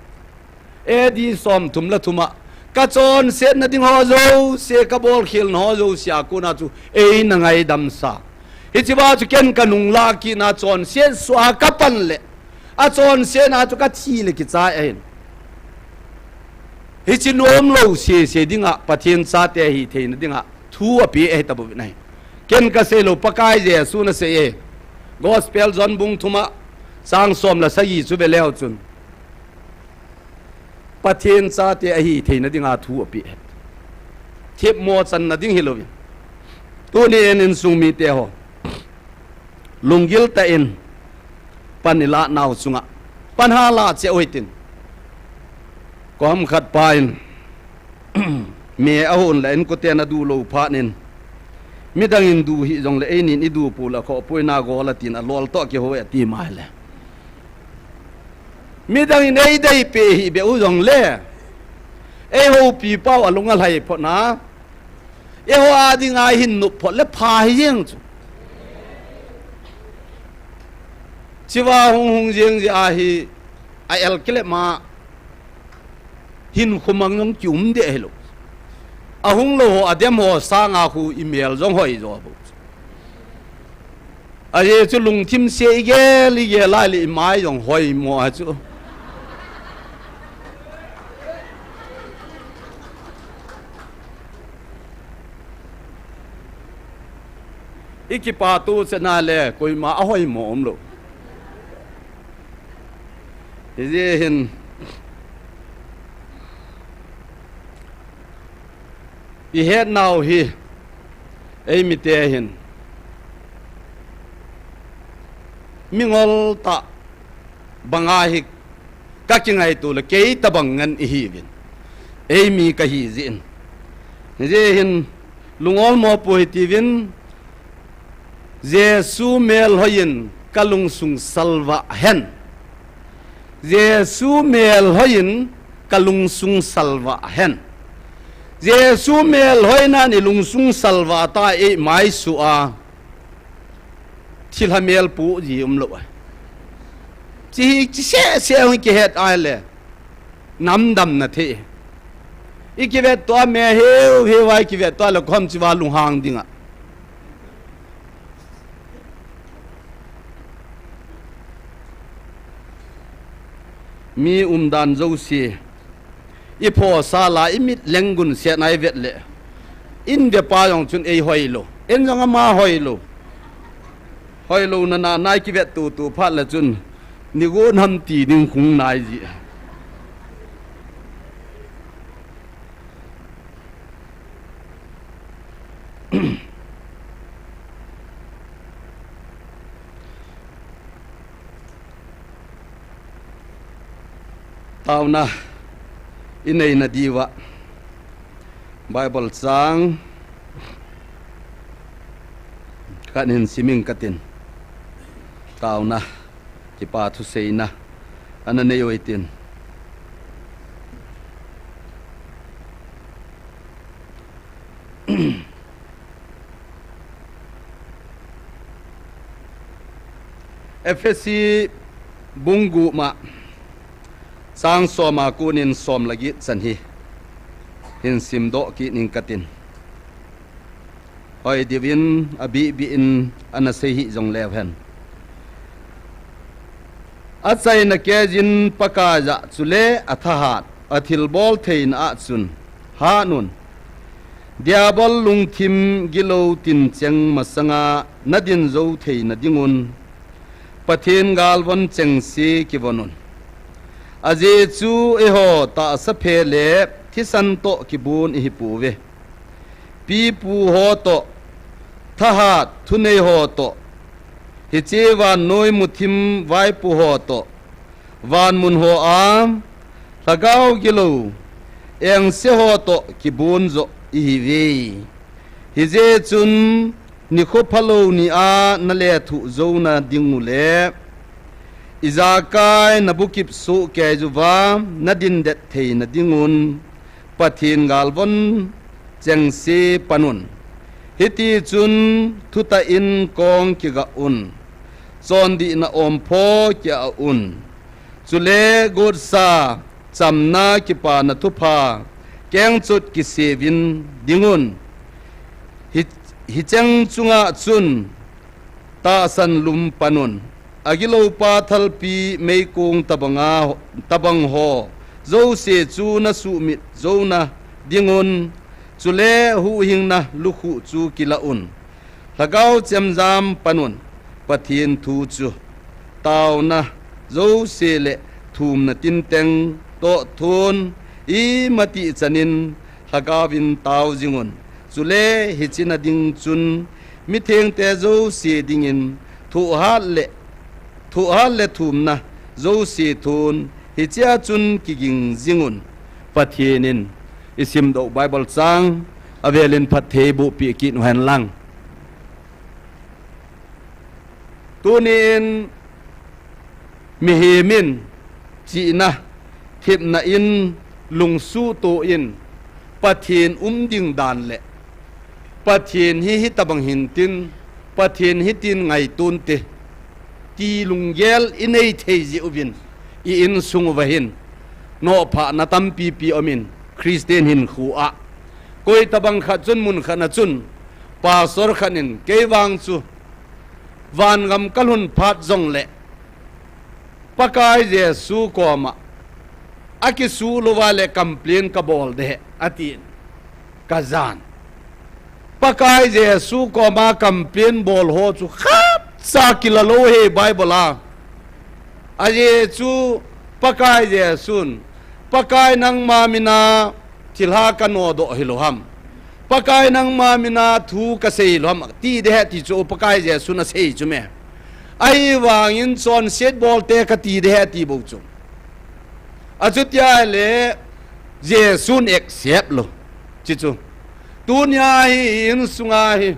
A D somthum le thum a, kachonsetna ding ho jouse, kabolkhelna ho jouse a kona chu eina ngaidamsa. Hichea chu ken kanung lah kitna chonset suh a kapan le, achonsetna chu kathi le kichai ahin. Hiche nomlou sese dinga, Pathen chate hitheina dinga thu apeh ahi tabouvin ahi. Ken kaseilou, Pakai Jesun asei e. Gospel John bung thum a, chang som le sagi chu veleu chun, Pathen chate ahitheina dinga thu apeh ahi. Themmo channa ding hilouvin, tunin insung mite ho, lunggil tah in pan ilah nau chunga pan halah cheh u hitin. Kom khat pa in me ahon le inkoten adu lou phat in, midang in du hih jongle einin idu pou le akhoh poi, nagol atin alol toh kihou e ati mai le. Midang in eideipeh hih beh u jongle, eihoupi pau alung alhai phot na, eiho a dinga ihin nop phot le pha hijeng chu. Chua hung hung jeng jeh ahi, a-el kilep ma, hinkho mang jong kium deh hilou. Ahung lou ho, adem ho sanga khu imel jong hoi jo bou. Ajeh chu lungthim se igel igel lai le imai jong hoimo a chu. Ikipathu chetna le koima ahoimo umlou. Hijeh hin, ihetnau hi, eimite hin mingol tah banga hi kakingaito le kei tobang ngen ihiuvin, eimi kahi jeh in. Hijeh hin lungol mopo hitiuvin, Jesu melhoiyin kalungsung salvah hen. Jesu melhoiyin kalungsung salvah hen. Jesu melhoinan ilungsung salvah ta, eimaisuh a thilha melpu ji umlou ahi. Hiche hi, hiche seh seh hung kihet ahile, namdamna thei. Ikivettoh a me heu heu a ikivettoh a le kom chua lunghang dinga. Mi umdan jouse, iphosal a imit lenggun set a ivet le, in vepa jong chun eihoilou, in jong ama hoilou. Hoilouna na nai kivet tutu phat le chun, nigon ham ti ding hung nai ji. Taona ineina diuva Bible chang khat hin siming katin. Taona, kipa thuseina ana nei u hitin. Ephesi bung gup ma, chang som a konin som le get chan hi hin simdoh kit ning katin. Hoi diuvin abih bih in ana sei hih jongleu hen. Achaina keijin Pakai jah chule athahat, athilbol theina ah chun hat un. Diabol lungthim gilou tincheng masanga nadin jou theina dingun, Pathen galvon chengse kivon un. Ajeh chu eiho tahsa phe le thisan toh kibun ihipouve. Pipu ho toh, thahat thunei ho toh, hiche vannoi muthim vaipo ho toh, vanmun hoa lhagao gilou engse ho toh kibun joh ihiuve. Hijeh chun nikho phalou nia nalethuh jouna dingule, ijakai nabukip soh keijuva nadindet theina dingun, Pathen galvon chengse panun. Hitichun thutah in kong kigah un, chondihna ompho kiah un. Chule gotsa, chamna, kipana thupha kengchot kiseuvin dingun. Hi, hicheng chunga chun tahsan lum panun. Agiloupa thalpi meikong tabanga, tabang ho jouse chu nasuhmit jouna dingun. Chule huhhingna lukhuh chu kilah un. Lhagao chemjam panun. Pathen thu chu taona jouse le thumna tinteng toh thun, imatih chanin lhagaovin tao jingun. Chule hichena ding chun mithengte jouse dingin thohhat le, thohhat le thumna jouse thun, hichea chun kiging jingun. Pathen in isimdoh Bible chang avelin phattheiboh peh kit uhen lang. Tunin mihemin chihna, thepna in, lungsuhtoh in, Pathen um ding dan le Pathen hi hitabang hintin, Pathen hitin ngaiton te, ti lunggel inei thei jeh uvin, i insung uva hin nophahna tampipi umin, Christian hinkhoa. Koitabang khat chun mun khatna chun, pastor khat in keivang chu vangam kalhun phat jongle Pakai Jesu koma akisuh louva le complain kabol ding ahi, atin. Kajan. Pakai Jesu koma complain bol ho chu khatcha kila lou ahi Bible a. Ajeh chu Pakai Jesun, Pakai nangma mina thilha kanodoh hilou ham. Pakai nangma mina thu kasei lou ham. Ti ding ahi ti chu Pakai Jesun asei chu me. Ahivangin chonset bolte kati ding ahi ti bou chu. Achutia le Jesun accept lou. Chuchu. Tunia hi insunga hi,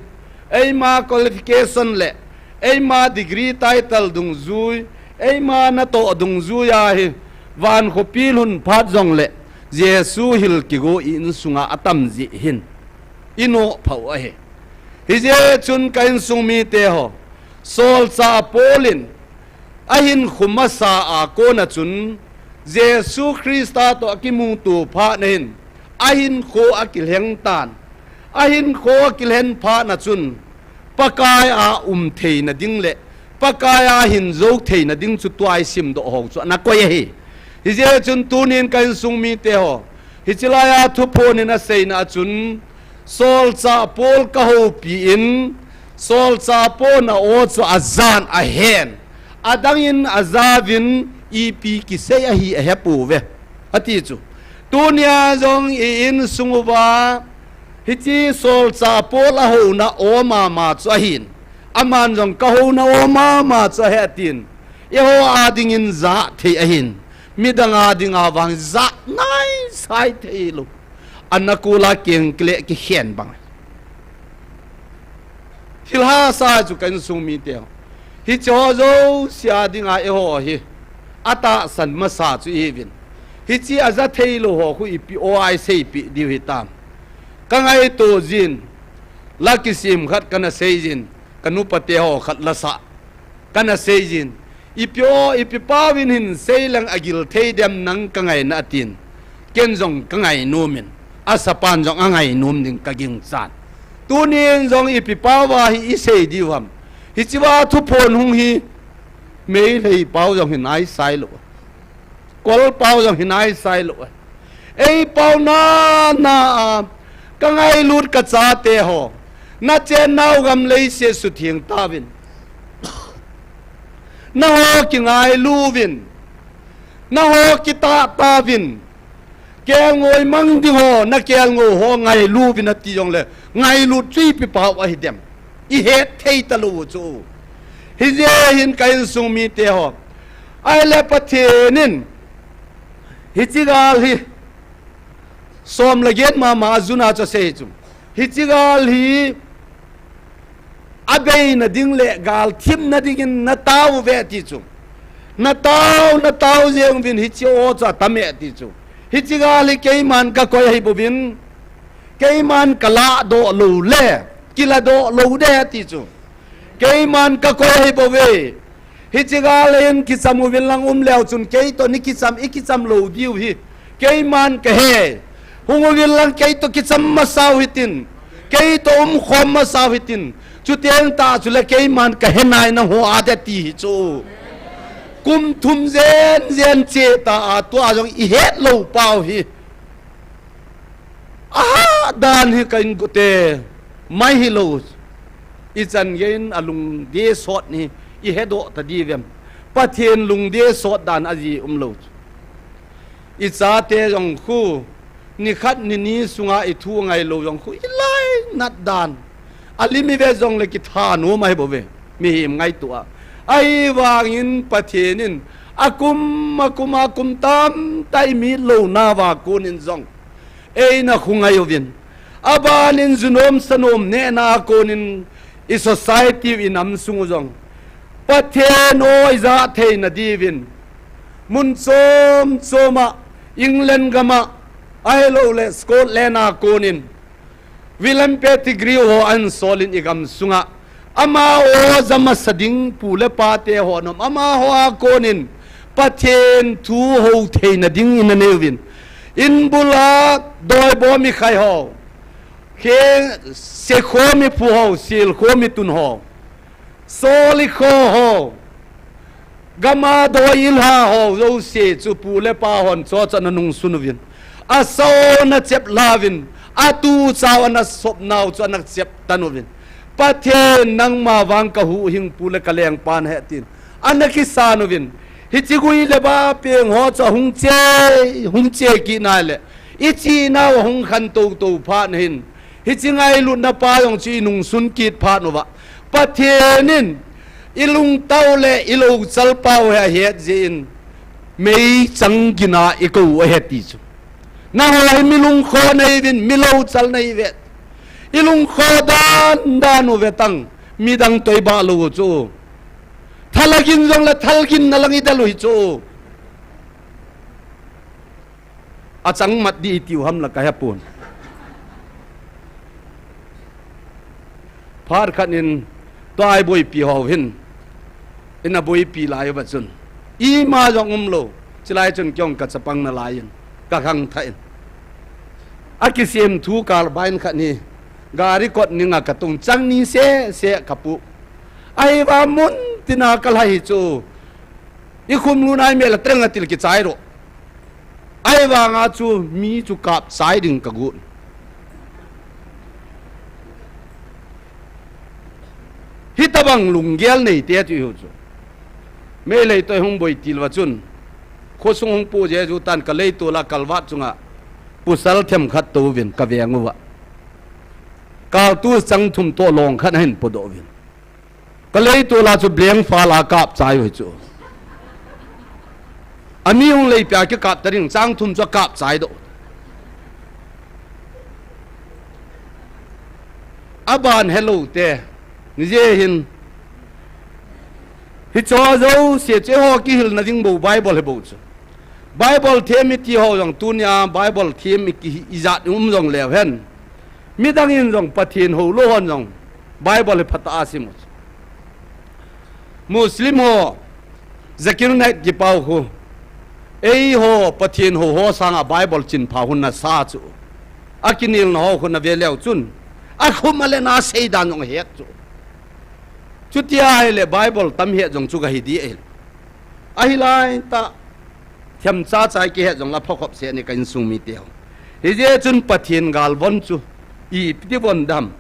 eima qualification le, eima degree title dungjui, eima natoh dungjui a hi, van khopi lhun phat jongle, Jesu hil kigo i insunga atam jeh hin. Inoh phau ahi. Hijeh chun ka insung mite ho, Solchah Paul in, ahinkho masa a kona chun, Jesu Christa toh akimuto phat na hin, ahinkho akilheng tan. Ahinkho akilhen phat na chun, Pakai a um theina ding le, Pakai a hin jou theina ding chu tua isimdoh ho chu ana koi ahi. Hijeh chun tunin ka insung mite ho, hiche laia thuphon in aseina a chun, Solchah Paul kahoupi in, Solchah Paul in a-o chu ajan ahen, adangin ajauvin ipi kisei ahi ahepouve, ati chu. Tunia jong i insung uva, hiche Solchah Paul ahouna o mama chu ahin, aman jong kahouna o mama chu ahi atin, eiho a dingin jah thei ahin, midang a dinga vang jah naisai thei lou. Ana kula keng kile kikhen bang. Thil hahsa chu ka insung mite ho. Hiche ho jouse a dinga eiho hi atahsan masa chu ihiuvin. Hiche aja theilou ho khu ipi o a iseipeh diu hitam. Ka ngaito jin, la kisem khat kana sei jin, ka nupa te ho khat la sah. Kana sei jin, ipi o, ipi pao in hin sei leng agil thei dem nang ka ngaina atin. Ken jong ka ngainom in, asapan jong angainom ding ka ginchan. Tunin jong ipi pao a hi isei diu ham. Hichea thuphon hung hi, Meitei pao jong hi naisai lou. Kol pao jong hi naisai lou. Ei pao nana a, Ka ngailut ka chate ho, na chennau gam leiset sutheng tauvin. Na ho kingailuvin. Na ho kitah tauvin. Kelngoi mang ding ho, na kelngoi ho ngailuvin ati jongle, ngailut chu ipi pau ahi dem. I het thei talou chu. Hijeh hin ka insung mite ho. Ahile Pathen in, hiche gal hi, som le get mama ajuna chu asei chu. Hiche gal hi, abeina ding le gal thimna dingin na tao uve ti chu. Na tao, na tao jeng uvin hiche o chu atam e ti chu. Hiche gal hi keiman ka koi ahi bouvin, keiman ka ladoh lou le, kiladoh lou de ti chu. Keiman ka koi ahi bouve. Hiche gal hin kicham uvin lang um leu chun kei toh ni kicham, i kicham lou diu hi. Keiman ka he. Hung uvin lang kei toh kicham masau hitin. Kei toh umkhom masau hitin. Chuteng tah chule keiman ka he nai nangho a de ti hi chu. Kum thum jen jen che ta a tua jong i het lou pau hi. Aha, dan hi ka inkote mai hilou. I chan gei in a lungdei sot ni i hedoh ta diu vem. Pathen lungdei sot dan aji umlou. I chate jong khu, ni khat ni ni sunga i thu ngailou jong khu, i lainat dan. A lim i ve jongle kitha nom ahi bouve. Mihem ngaito a. Ahivangin Pathen in, a kum, a kum, a kum tamtah i mit louna uva konin jong. Eina khu ngai uvin. Abanin junom sanom nehna a konin i society u i nam sung u jong. Pathen o i ja theina diuvin. Mun chom chom a England gam a ahilou le Scotland a konin. William Pettigrew ho an solin i gam sunga. Amaho ja masa ding pu le pa te ho nom. Amaho a konin Pathen thu ho theina ding in a neuvin. In bula doi bo mi khai ho. Khe se kho mi phu ho, sil kho mi tun ho. Soli kho ho. Gam a doi ilha ho, jouse chu pu le pa hon cho cho na nungsun uvin. A so na chep lauvin. A tu chau ana sop nau chu ana chep tan uvin. Pathen nangma vang ka huhhing pu le ka lengpa na he tin. Ana kisan uvin. Hiche gui le ba peng ho chu hung che, hung che kit nai le. I chi nau hung khan to to phat na hin. Hiche ngailutna pa jong chu i nungsun kit phat uva. Pathen in i lungtau le i louchal pau hi ahet jeh in meichang gin a i kou ahi ti chu. Nangho hi mi lungkho na hiuvin, mi louchal na hiuve. I lungkho dan dan uve tang, midang toh i bah lou u chu. Thalagin jongle thalgin na lang i del u hi chu. A chang mat di i tiu ham la ka he pon. Phat khat in tua i boipi ho hin. In a boipi lai uva chun. Ima jong umlou. Chilai chun kei jong ka chapang nalai in. Ka khangthah in. A kisem thu kal bain khat ni. Gari kot ning a ka tung chang ni seh seh ka pu. Ahivang mun tina ka lhai hi chu. I khum lu nai mel a treng a til kichai ro. Ahivanga chu mi chu kap chai ding ka got. Hitabang lunggel nei te chu i hu chu. Meilhei toh i hung boi til uva chun. Khosung hung pu Jesu tan ka leitol a kalvat chunga. Pasal themkhat touvin ka veng uva. Kaltu chang thum toh long khat ahin podoh uvin. Ka leitol a chu blank fal a kap chai u hi chu. Ami hung lei pia kikap ta ding chang thum chu a kap chai doh. A ban helou te. Ni je hin. Hicho jouse chu eiho kihilna ding bou Bible hi bou chu. Bible them i ti ho jong tunia Bible them i ki i jat um jong leu hen. Midang in jong Pathen hou lou hon jong Bible hi phatah a sim u chu. Muslim ho, Zakir Naik kipau khu. Eiho Pathen hou ho sanga Bible chin pha hun na sa chu. A kinelna ho khu na ve leu chun. A khum a le na sei dan jong het chu. Chutia ahile Bible tam het jong chu ka hi di ahile. Ahi lai ta. Themcha chai kihet jong la phakhop se ni ka insung mite ho. Hijeh chun Pathen galvon chu. Ipiti von dam.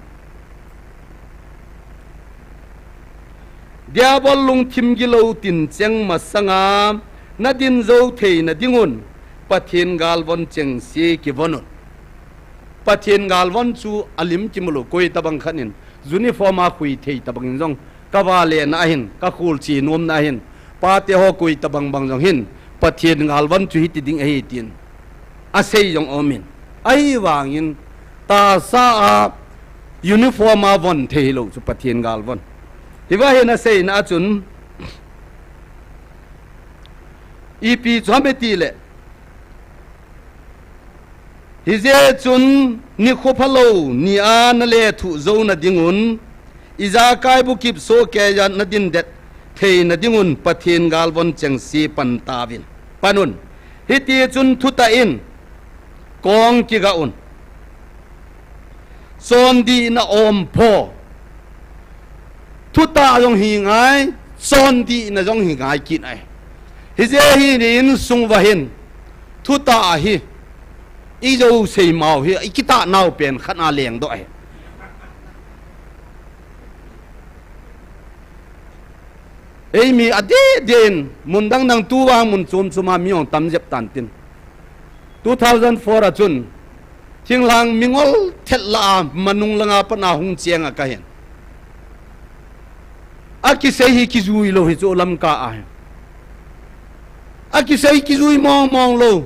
Diabol lungthim gilou tin cheng masanga nadin jou theina dingun Pathen galvon chengse kivon un. Pathen galvon chu alim kimu lou, koi tabang khat in uniform a khui thei tabang in jong kavale na ahin, kakhol chi nom na ahin, pate ho koi tabang bang jong hin, Pathen galvon chu hiti ding ahi tin asei jong aum in. Ahivangin, tahsa a uniform a von thei lou chu Pathen galvon. Hiva hin aseina a chun, ipi chu ham iti le, hijeh chun nikho phalou ni a nalethuh jou na dingun, ijakai bu kipso keija nadin det theina dingun Pathen galvon chengse pan tauvin. Pan un. Hiti chun thutah in kong kiga un. Chondihna ompho. Thutah jong hi ngai, chondihna jong hi ngai kit ai. Hijeh hin insung uva hin thutah hi, ijou seimau hi, ikitah nau pen khat a lengdoh ahi. Eimi adeh deh in, mun dang dang, tuvang mun chom chom a mi jong tam jep tan tin. Two thousand four a chun, thinglhang mingol thet lah a, manung langa pat a hung cheng a kahin. Akisei hi kijui lou hi chu Lamka a hin. Akisei kijui mong mong lou.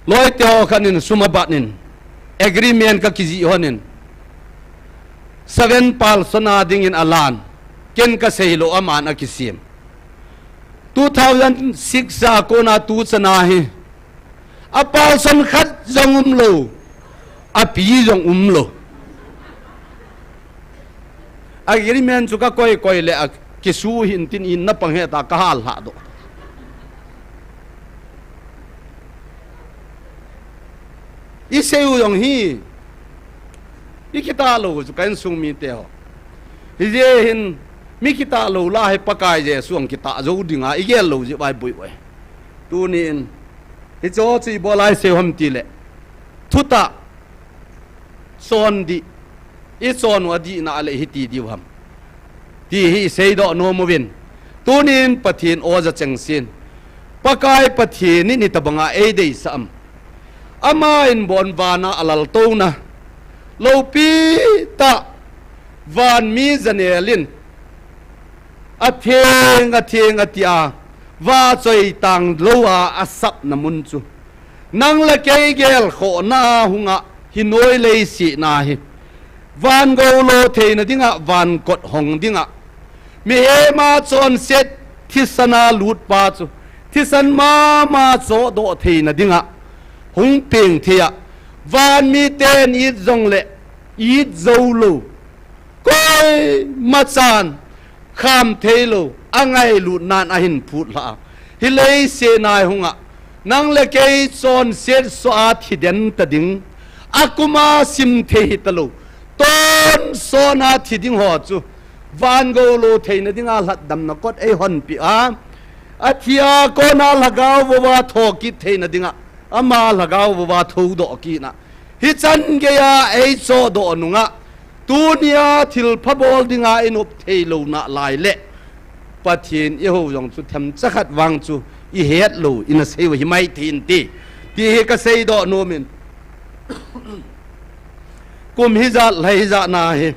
Loite ho khat in sum abat in, agreement kakijih hon in, seven Palson a dingin alan. Ken kasei lou, aman akisem. Two thousand six a kona tuchan a hi, a Palson khat jong um lou, api jong um lou. Agreement chu kakoi koi le akisu hin tin, in na pang heta kahal lhah doh. Isei u jong hi, ikitah lou chu ka insung mite ho. Hijeh hin, mi kitah lou lah hi Pakai Jesu jong kitah jou dinga igel lou jeh vai boi vai. Tuni in, hiche chu ibola isei u ham ti le, thutah, chondih, ichon u adihna le hiti diu ham, ti hi isei doh nom uvin. Tuni in Pathen oja chengsen, Pakai Pathen in hitabanga eideisah am? Ama in bon vana alaltouna, loupi tah, van mi janel in, atheng, atheng, atia, vachoi tang lou a asapna mun chu, nang le kei gelkhohna hunga hi noi leiset na hi, van gou lo theina dinga, van kot hong dinga, mihem a chonset thisan a lutpa chu, thisan mama chohdoh theina dinga hung peng thei a, van miten it jongle it jou lou, koima chan kham thei lou, angailutnan ahin phutlhah a, hi leiset na hunga nang le kei chonset soh a thi den ta ding, akum a sim thei hita lou, tonsot a thi ding ho chu, van gou lo theina dinga lhatdamna kot eihonpeh a, athi a kona lhagao vouva thokit theina dinga, ama lhagao vouva thoudoh kitna, hichan geiya eichohdoh nunga, tunia thilpha bol dinga inop thei lou nalai le, Pathen ihou jong chu themcha khat vang chu ihet lou, ina sei u hi mai thei inte, ti hi kasei doh nom in. Kum hijat, lha hijat na hi,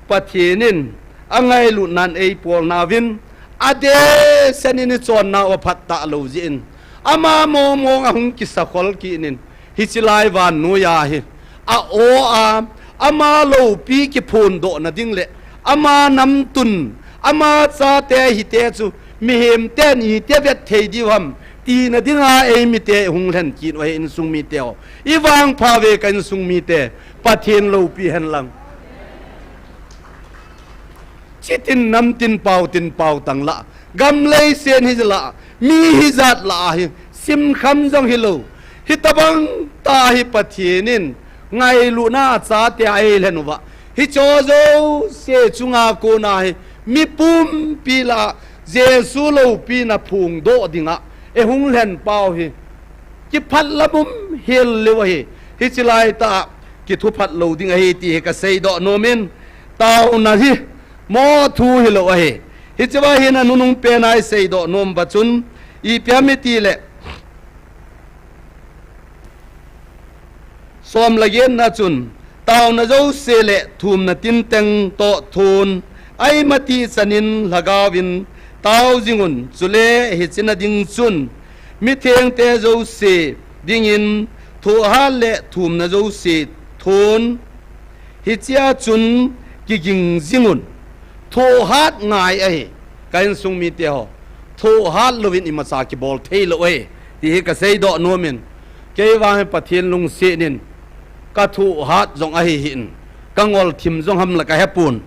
Pathen in angailutnan eipol nauvin, adehset in ichonnau aphat talou jeh in, ama mong mong ahung kisakhol kit in, hiche lai vannoiya hi, a-o a, ama loupi kiphondohna ding le, ama namtun, ama chate hite chu, mihemten iti vet thei diu ham, tina dinga eimite hung lhen kit u ahi, insung mite ho. Ivangpha uve ka insung mite, Pathen loupi hen lang. Chitin namtin paotin pao tang lah, gam leiset hijat lah, mi hijat lah a hi, simkham jong hilou, hitabang tah hi Pathen in ngailutna achate a eilhen uva, hicheho jouse chunga kona hi, mi pumpi lah a Jesu loupina phongdoh dinga eihung lhenpau hi, kiphatlam um hel leu ahi. Hiche laitah a kithu phat lou ding ahi ti hi kasei doh nom in, taona hi mo thu hilou ahi. Hiche va hin anunung pen a isei doh nom va chun, ipi ham iti le, som le get na chun, taona jouse le thumna tinteng toh thun, aima ti chan in lhagao in tao jing un, chule hiche na ding chun, mithengte jouse dingin thohhat le thumna jouse thun, hichea chun kiging jing un. Thohhat ngai ahi, ka insung mite ho. Thohhat louvin imacha kibol thei lou ahi, ti hi kasei doh nom in. Kei vang hi Pathen lungset in, ka thohhat jong ahi hih in, ka ngol thim jong ham la ka hepon.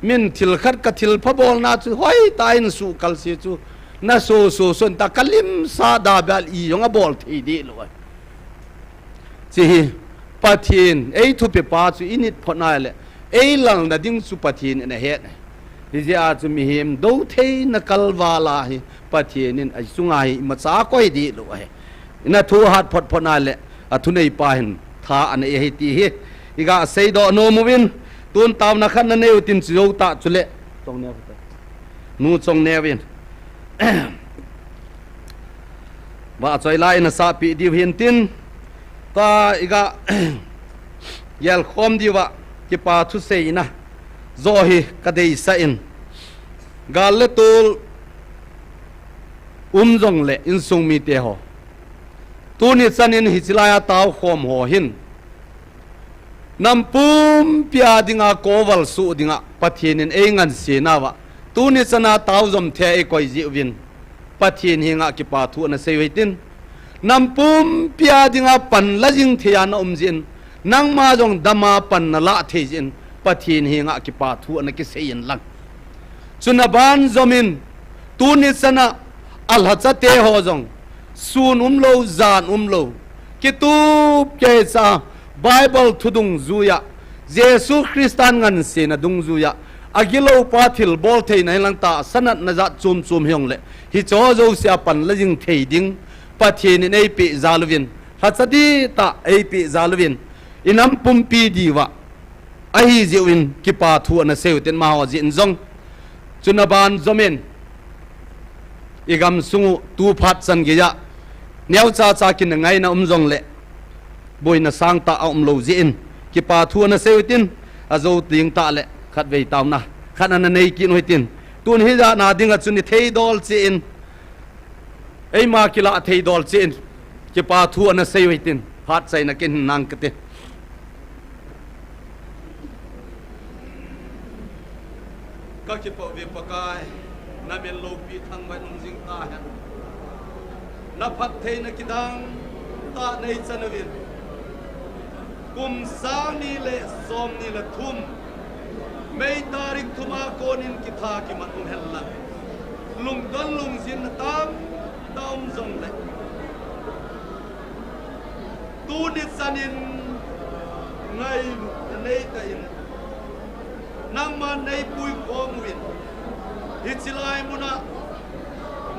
Min thil khat ka thil pha bolna chu hoitah in suhkal se chu, na so so son ta ka limsa da bel i jong abol thei deh lou ahi. Hiche hi Pathen, ei thupi pa chu i nit phot nai le, ei lalna ding chu Pathen in ahet. Hijeh a chu mihem dou theina kalval a hi Pathen in a chunga hi imacha akoi deh lou ahi. Ina thohhat phot phot nai le, athunei pa hin tha anei ahi ti hi iga sei doh nom uvin, tun taona khat na nei utin chu jou ta chule. Chongneo. Nu Chongneo in. Vahchoi la in asahpeh diu hin tin, tua iga gelkhom diu va, kipa thu seina joh hi ka deisah in, gal le tol um jong le insung mite ho, tuni chan in hiche lai a taokhom ho hin, nam pumpi a dinga koval suh dinga Pathen in ei ngansena va, tuni chan a tao jom thei a ei koi jeh uvin, Pathen henga kipa thu ana sei u hitin. Nam pumpi a dinga pan la jing thei a na um jeh in, nangma jong dama pan na lah thei jeh in, Pathen henga kipa thu ana kisei in lang. Chuna ban jom in, tuni chan a alhacha te ho jong, sun umlou, jan umlou, kitup keicha, Bible thu dungjuiya, Jesu Christan ngansena dungjuiya, agilou pa thilbol theina hilang tahsa natna jat chom chom hijongle, hicheho jousea pan la jing thei ding, Pathen in eipeh jal uvin, lhacha dihtah eipeh jal uvin, inam pumpi diuva, ahi jeh uvin kipa thu ana sei u hitin amaho jeh in jong. Chuna ban jom in, igamsung u tu phat chan geiya, neocha cha kin ngaina um jongle, boina sangtah aumlou jeh in, kipa thu ana sei u hitin, ajou ding tah le, khatvei taona khat ana nei kit u hitin, tun hijat na dinga chun ithei dol cheh in, eima kilah thei dol cheh in, kipa thu ana sei u hitin, phat chaina kin hin nang kate. Ka kipah uve Pakai, na min loupi thangvah in um jing tahen. Na phattheina kidang tah nei chan uvin, kum sang ni le som ni le thum, May tarik thum a konin kitha kimat um hen lang, lungdon lungjinna tamtah um jongle, tuni chan in ngailutna neitah in, nangman neipui khom uvin, hiche lai muna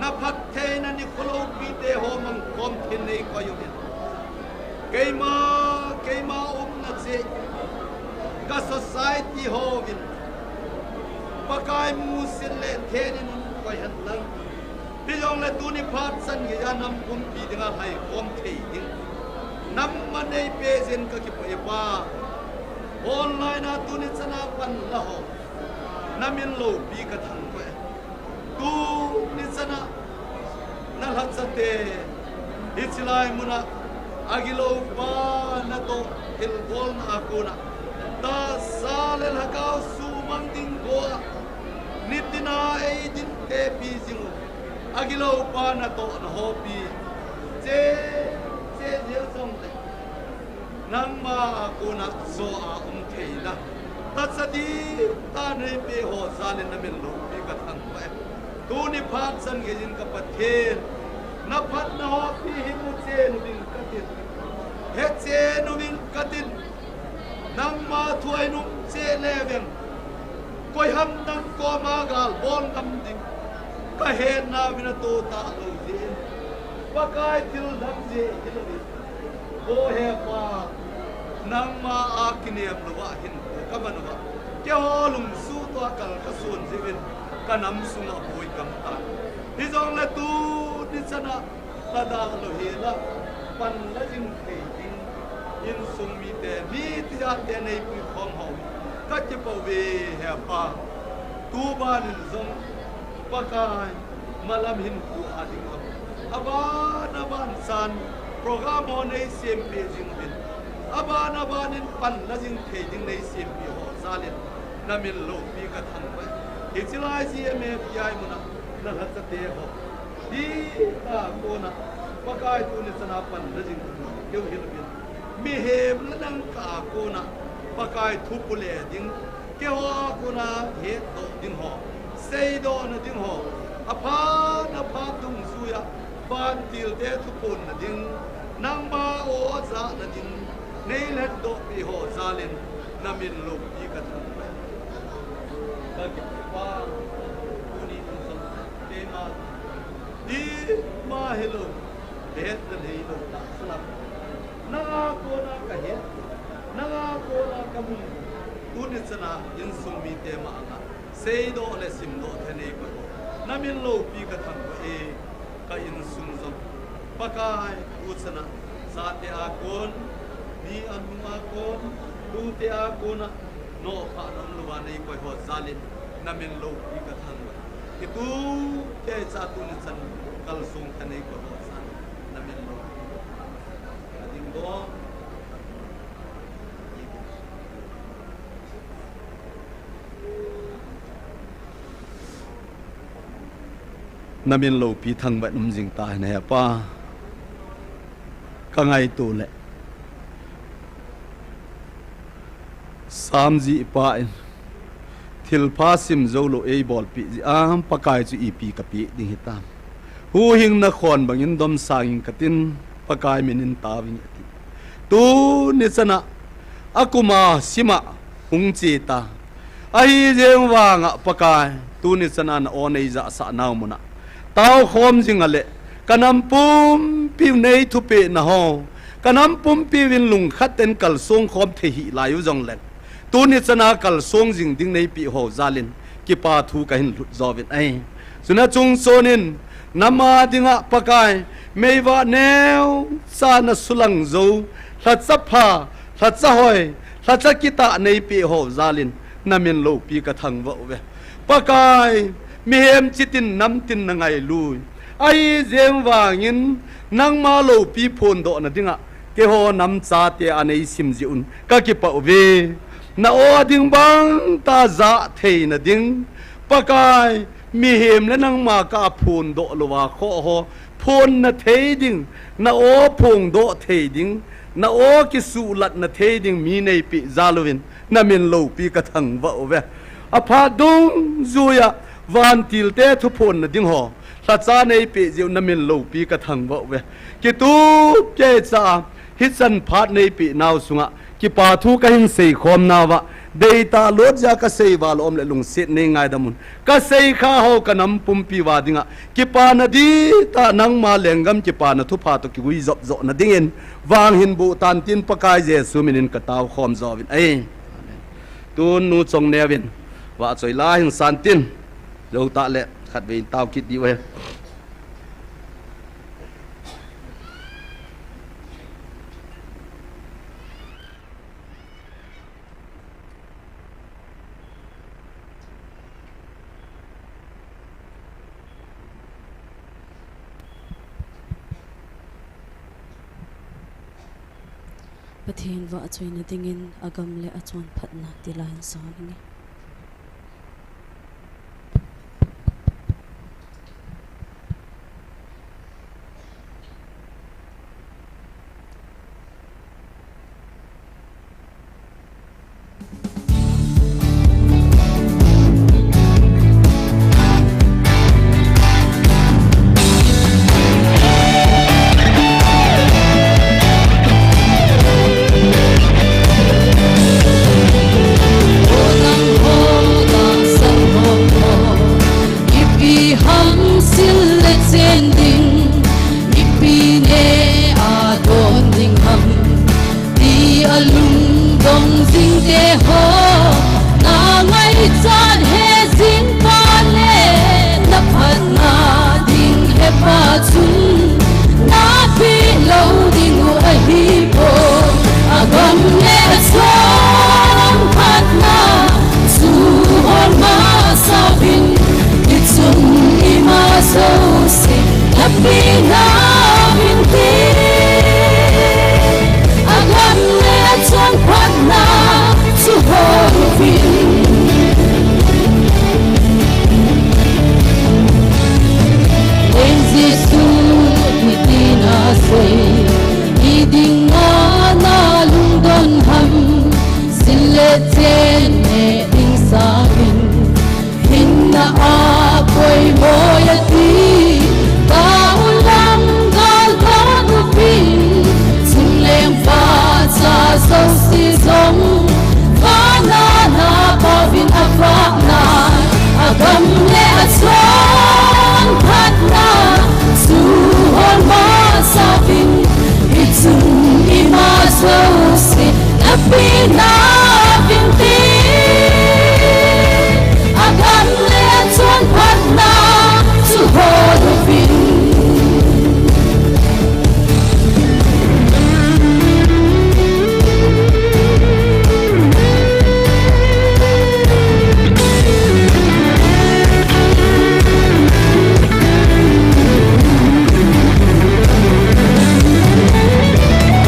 na phattheina nikho loupite ho mangkhom thei in neikoi uvin, keima, keima umna cheh, ka society hovin Pakai musit le then in um koi hen lang. Hijongle tuni phat chan geiya nam pumpi dinga lhaikhom thei ding, nam ma neipeh jeh in ka kipah e Pa. Online a tuni chan a pan la ho, na min loupi ka thangvah e. Tuni chan a na lhachate, hiche lai muna agilou pa natoh thilbolna a kona, tahsa le lhagao sumang ding go a, nitina eidin tepi jing u, agilou pa natoh nahoupi, che, che jeh jongle, nangma a kona jo a um theina, tahsa dihtah neipeh ho jal in na min loupi ka thangvah e. Tuni phat chan geiyin ka Pathen, na phatna houpi hi muchen uving katin, hechen uving katin, nangma thu a in um cheh le veng, koiham nang koma gal bol ngam ding, ka hetna uvin ato talou jeh in, Pakai thil dang jeh hilouvin, o he Pa, Nangma a kinem louva hin ka man uva, keiho lungsuh toh a kal ka son jeh uvin ka nam sunga boi kam tan. Hijongle tuni chana ka dalou hela pan la jing thei ding insung mite, mi tijat te nei puikhom ho ka kipah uve, He Pa. Tuban in jong Pakai, malam hin pu a ding ho, aban aban chan program ho nei sempeh jing uvin, aban aban in pan la jing thei ding nei sempeh ho jal in na min loupi ka thangvah e. Hiche lai G M F T I muna na lhacha te ho, dita kona Pakai tuni chana pan la jing keu hil uvin, mihem le nang kah a kona Pakai thu pule ding, keiho a kona hetdoh ding ho, seidoh na ding ho, aphat aphat dungjuiya vantil te thuphon na ding, nangma o ja na ding, nei lhatdoh pi ho jal in na min loupi ka thangvah e. Ka kipah Pa, tuni in jong keima ima hilou, hetna hilou tah sula, nanga kona ka het, nanga kona ka mu, tuni chana insung mite ma anga seidoh le simdoh thei nei koi ho, na min loupi ka thangvah e. Ka insung jong Pakai, tu chana chate a kon, mi anung a kon, tute a kona nohphah na umlouva nei koi ho jal in na min loupi ka thangvah e. Kitu kei cha tuni chan kalsong kha nei koi ho jal in na min loupi ka thangvah e. Ka ding dong. Na min loupi thangvah in um jing ta hen, He Pa. Ka ngaito le Sam jihpa in thilpha sim joulou eibolpeh jeh a Pakai chu ipi ka peh ding hitam. Huhhingna khon bangin domsang inge katin, Pakai min in taovin ati. Tuni chana akuma sima hung che ta. Ahijeng vanga Pakai, tuni chana na o nei jahsah nau muna taokhom jing a le, ka nam pumpiu nei thupeh na ho, ka nam pumpiu in lungkhat in kalsong khom thei hih lai u jongleng, tuni chana kalsong jing ding nei peh ho jal in kipa thu ka hin lhut jouvin ahi. Chuna chung chon in nam a dinga Pakai, meivah neocha na sulang jou, lhacha pha, lhacha hoi, lhacha kitah nei peh ho jal in na min loupi ka thangvah uve. Pakai, mihem chitin namtin na ngailui. Ahijeng vangin nangma loupi phondoh na dinga keiho nam chate a nei sim jeh un ka kipah uve. Na o a ding bang ta ja thei na ding, Pakai, mihem le nangma kah a phondoh louva khoh ho phon na thei ding, na o phongdoh thei ding, na o kisuhlat na thei ding mi nei peh jal uvin na min loupi ka thangvah uve. Aphat dungjuiya vantil te thuphon na ding ho, lhacha nei peh jeh u na min loupi ka thangvah uve. Kitup keicha a hichan phat nei peh nau sunga kipa thu ka hin seikhom nauva, deitah lut jeh a ka sei val a um le lungset nei ngaidam un. Ka seikha ho ka nam pumpi uva dinga kipana dihtah nangma lenggam kipana thupha toh kigui jop joh na dingin vang hin boh tan tin Pakai Jesu min in ka taokhom jouvin ahi. Tun nu Chongneo in vahchoi la hin san tin, jou tah le khatvei in tao kit diu ahi. Pathen vahchoina dingin agam le achonphatna ti la hin san inge. Ding a na lungdon ham, sin le chen ne ding sangin, hinna a poimo a ti, ka ulang gal ka upin, chungleng phacha jouse jong, vana na pauvin a vahna, a gam le a chonphatna, chu hol masa vin, i chung i ma jouse, na pina vin ti. A gam le a chonphatna, chu hol uvin.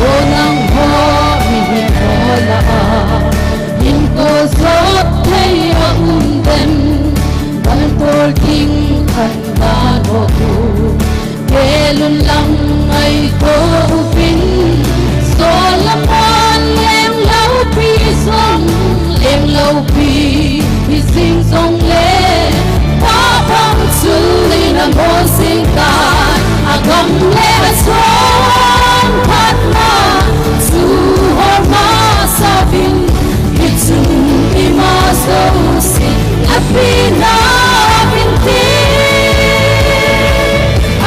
O nangho mihem ho lah a, hinkho jot thei a um dem, bang tol ding khan dan ho tu. Gelun lang ngaito uvin, Solomon lengloupi jong, lengloupi hi jing jongle, Paoh bang chu in a mo jing tai, a gam le a chonphatna, chu hol masa vin, i chung i ma jouse, na pina vin ti.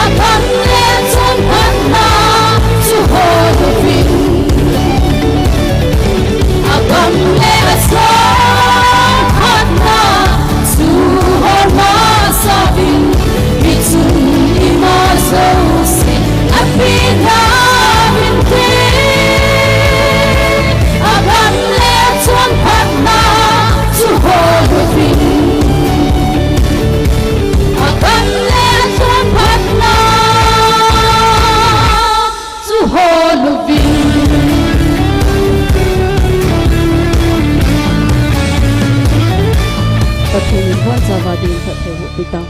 A gam le chonphatna, chu hol uvin. A gam le a chonphatna, chu hol masa vin. I chung i ma jouse, na pina vin ti. A gam le chonphatna, chu hol uvin. A gam le chonphatna, chu hol uvin. Pathen in bonchauva ding phatthei boh pi tang.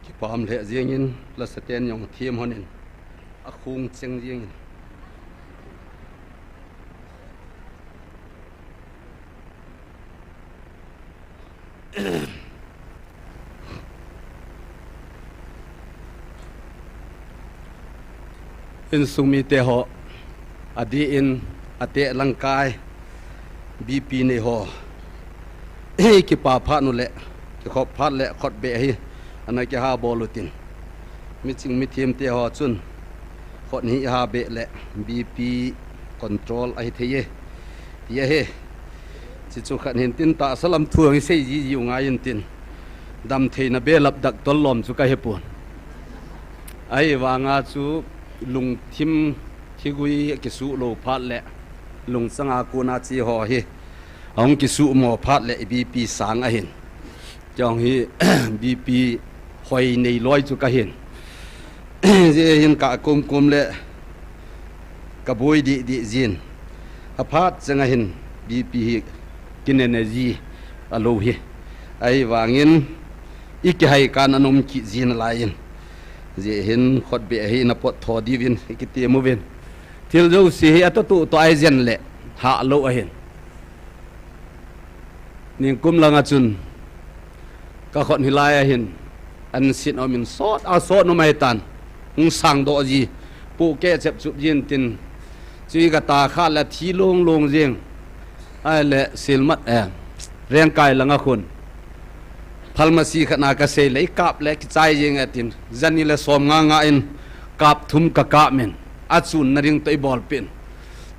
Kipah lheh jengin, lasaten jong them lhonin, akhung cheng jengin. Insung mite ho, adeh in, ateh langkai, B P nei ho, kipah phat uleh, kikhop phat le khut beh hi ana kiha bol utin, miching mithem te ho chun khut hi iha beh le B P control ahi thei e, ti ahi. Chuchu khat hin tin, tahsa lam thu hi sei jiji u ngai intin, damtheina belap doctor lom chu kahi pon. Ahivanga chu lungthim thigui kisuh lou phat le, lungchang a kona che ho hi ahung kisuhmo phat le B P sang ahin. Chong hi B P hoi nei loi chu kahin. Jeh hin ka komkom le kaboi deh deh jin. Aphat chang ahin B P hi kinene ji alou hi. Ahivangin ikihai kan anom kit jin alai in. Jeh hin khut beh hi ina pot tho diuvin ikitem uvin. Thil jouse hi atoh toh toh ahi jeng le hah lou ahin. Ningkum langa chun ka khut hilai ahin, an sin omin sot a sot nom ahitan, hung sang doh ji, pohkeh chep chup jin tin, chu hi ka ta kha le thi long long jing, ahile silmat, eh, Rengkai langa khun pharmacy khat na ka sei le, i kap le kichai jing e tin, jani le som nga nga in kap thum ka kap min, achunna ding toh i bol pin.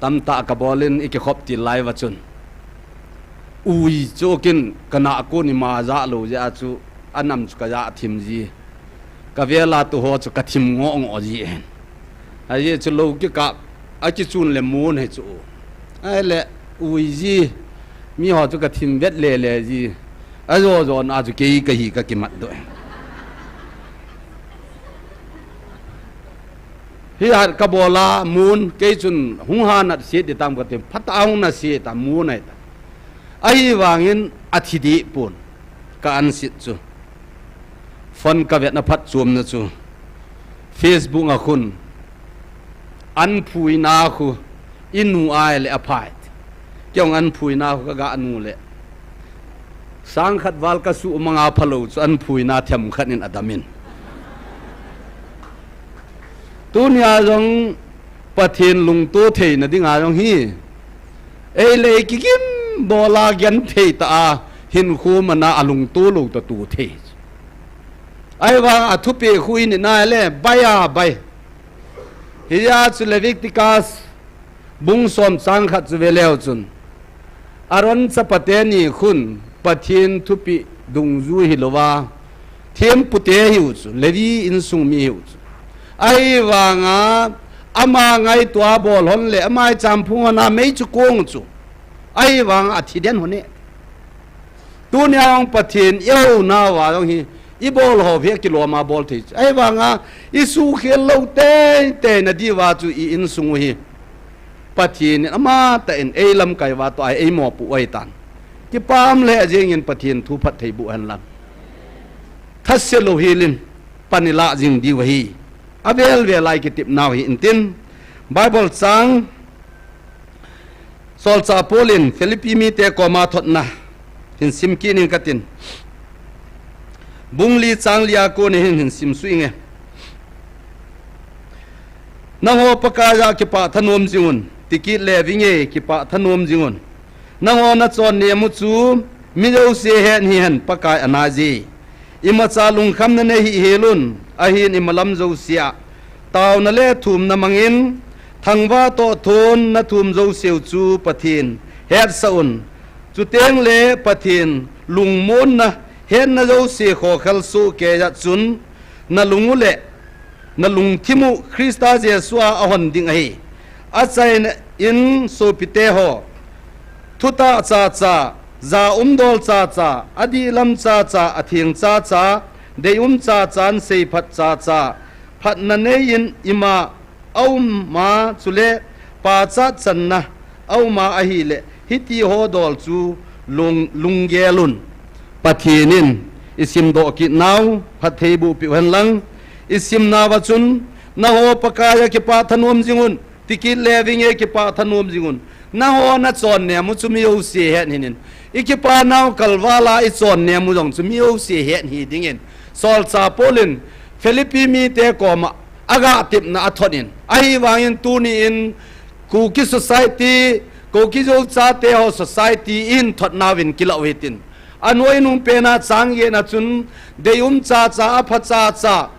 Tamtah ka bol in i kikhop til lai uva chun, ui chu kin ka nah kon ima ja lou jeh a chu anam chu ka ja thim ji. Ka vela tu ho chu ka thim ngoh ngoh ji hen. Ajeh chu lou kikap, akichun le mun hi chu. Ahile ui ji, mi ho chu ka thim vet le le ji. Ajo jo na chu kei kahi ka kimat doh. Hi hat ka bol a mun, kei chun hung ha nat se ti tam ka ti, phat a hung na se ta mun ahi ta. Ahivangin athi deh pon. ka ansit chu. Phone ka vetna phatchomna chu, Facebook a khun, anphuina khu, inu ai le aphai. Kei jong anphuina khu ka ga nu le, sang khat val ka suh manga phalou chu anphuina themkhat in adamin. Tunia jong Pathen lungto theina dinga jong hi, ei le ei kigim bola genthei tah a hinkho mana alungto lou toh tu thei. Ahivang a thupeh khu i nina le bai a bai. Hijeh chun Leviticus bung som chang khat chu veleu chun, Aaron chapate ni khun Pathen thupeh dungjuiya hilouva, thempute hiu chu, Levi insung mi hiu chu. Ahivanga ama ngaito a bol hon le, ama icham phung hon a mei chu kong chu. Ahivanga athi den hon e. Tunia jong Pathen i houna uva jong hi, i bol ho hi akilom a bol thei chu. Ahivanga i suhkhel lou teitei na diuva chu i insung u hi, Pathen in amatah in ei lamkai uva toh a ei mopoh u ahitan. Kipah le jeng in Pathen thu phatthei boh hen lang. Thase lou hel in pan i lah jing diu ahi. Avel vel a i kitepnau hi intin. Bible chang Solchah Paul in Philippi mite koma thotna hin sim kit ning katin. Bung li chang li a kon hin, hin sim suh inge. Nangho Pakaiya kipah thanom jingun, tikit le vinge kipah thanom jingun. Nangho nachon nemu chu mi jouse het hihen Pakai anai ji. Imacha lungkhamna nei hih helun, ahin imalam jousea taona le thumna mangin, thangvah toh thon nathum jouseu chu Pathen hetsah un. Chuteng le Pathen lungmonna hetna jouse khokhel soh kei jeh chun, nalung u le nalungthim u Christa Jesu a ahon ding ahi. Achaina in sopite ho, thutah chacha, ja umdol chacha, adihlam chacha, atheng chacha, deium chacha, seiphat chacha, phatna nei in ima aum a chule pachat channa aum a ahile, hiti ho dol chu lung, lunggel un. Pathen in i simdoh kit nau phatthei boh peh u hen lang, i simnauva chun, nangho Pakaiya kipah thanom jingun, tikit le vinge kipah thanom jingun. Nangho nachon nemu chu mi jouse het hih in. I kipa nau kalval a i chon nemu jong chu mi jouse het hih dingin Solchah Paul in Philippi mite koma aga tepna athot in. Ahivangin tuni in Kuki society, Kuki Zo chate ho society in thotnauvin kilah u hitin. Anoi nung pena chang getna chun, deium chacha, apha chacha,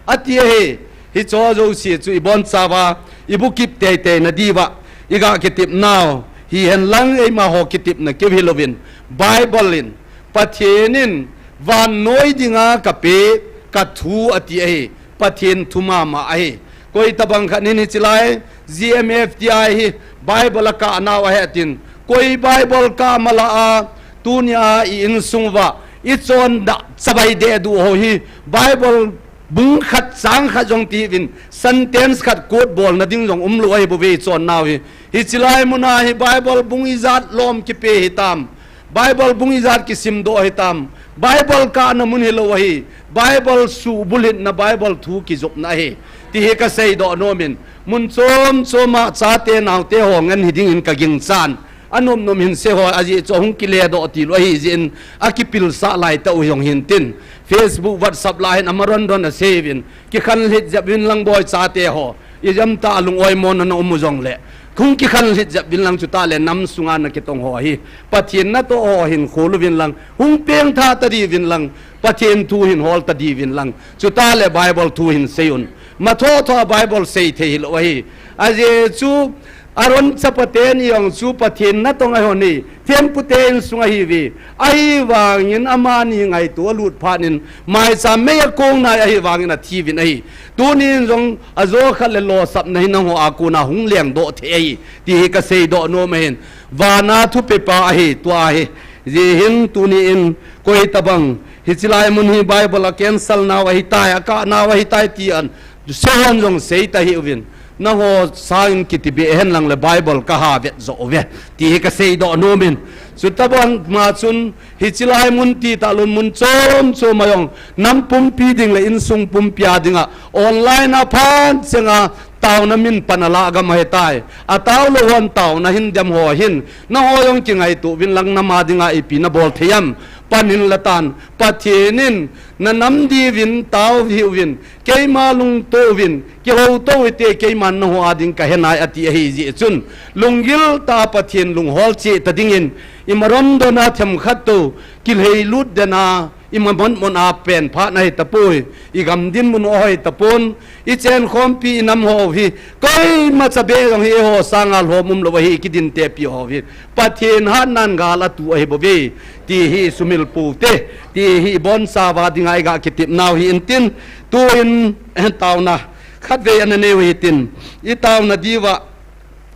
ati ahi. Hicho jouse chu i bonchauva, i bukip teitei na diuva, i ga kitep nau hihen lang, eima ho kitepna keu hilouvin, Bible in, Pathen in vannoi dinga kape ka thu ati ahi. Pathen thu mama ahi. Koi tabang khat in hiche lai G M F D I hi Bible a kah nau ahi atin. Koi Bible kah mala a, tunia i insung uva, i chonda chabai deh duh ho hi, Bible bung khat chang khat jong tiuvin, sentence khat quote bolna ding jong umlou ahi bouve i chon nau hi. Hiche lai muna hi Bible bung ijat lom kipe hitam. Bible bung ijat kisimdoh hitam. Bible kahna mun hilou ahi. Bible suhbulhitna, Bible thu kijopna ahi. Ti hi ka seidoh nomin. Mun chom choma chate naote ho ngen hidingin ka ginchan. Anom nom hin sei ho ajeh chu ahung kiledoh tilou ahi jeh in akipilsah laitah u jong hintin. Facebook, WhatsApp lah hin amaron ron aseiuvin. Kikhanlhit jep uvin lang boi chate ho. Ijemtia lung oimona na um u jongle. Hung kikhanlhit jep uvin lang chutah le nam sunga na kitong ho hi. Pathen natoh ho hin khol uvin lang. Hung pengthah tadiuvin lang. Pathen thu hin hol tadiuvin lang. Chutah le Bible thu hin seiyun. Mathoh thoh a Bible seithei hilou ahi. Ajeh chu Aaron chapate ni jong chu Pathen natong ahi hon hi. Thempute insung ahiuve. Ahivangin amani ngaito alut phat in maicham mei a kong nai ahivangin athiuvin ahi. Tunin jong ajo khat le losapna hi nangho a kona hung lengdoh thei ahi. Ti hi ka seidoh nom ahin. Vana thupepa ahi, tua ahi. Hijeh hin tuni in koi tabang hiche lai mun hi Bible a cancel nau ahitai, akah nau ahitai ti an Sehon jong seita hih uvin. Nangho sangin kiti beh hen lang le Bible kaha vet jo uve. Ti hi ka seidoh nomin. Chutabang ma chun, hiche lai mun tita lou mun chom chom a jong, nam pumpi ding le insung pumpi a dinga, online a phat chenga, taona min pan ala gam ahitai. Atao lou hon taona hin dem ho hin, nangho jong kingaito uvin lang nam a dinga ipi nabol thei am, pan in la tan, Pathen in, nanam diuvin, tao hih uvin, keima lungto uvin, kihouto uhite, keiman nangho a ding kahe nai ati ahi jeh chun, lunggil tah a Pathen lunghol cheh ta dingin, imaron don a themkhat tou, kilheilut den a, imamon mon a pen phat na hitapoi, igam dinmun u ahoi tapon, ichenkhompi inam ho hi, koima cha beh jong hi eiho sanga lhom umlou ahi, kidintepi ho hi, Pathen hatnan gal atu ahi bouve, ti hi sumil pou te, ti hi ibonchauva dinga iga kitepnau hi intin, tuin, taona khatvei ana neiu hitin, itaona diuva,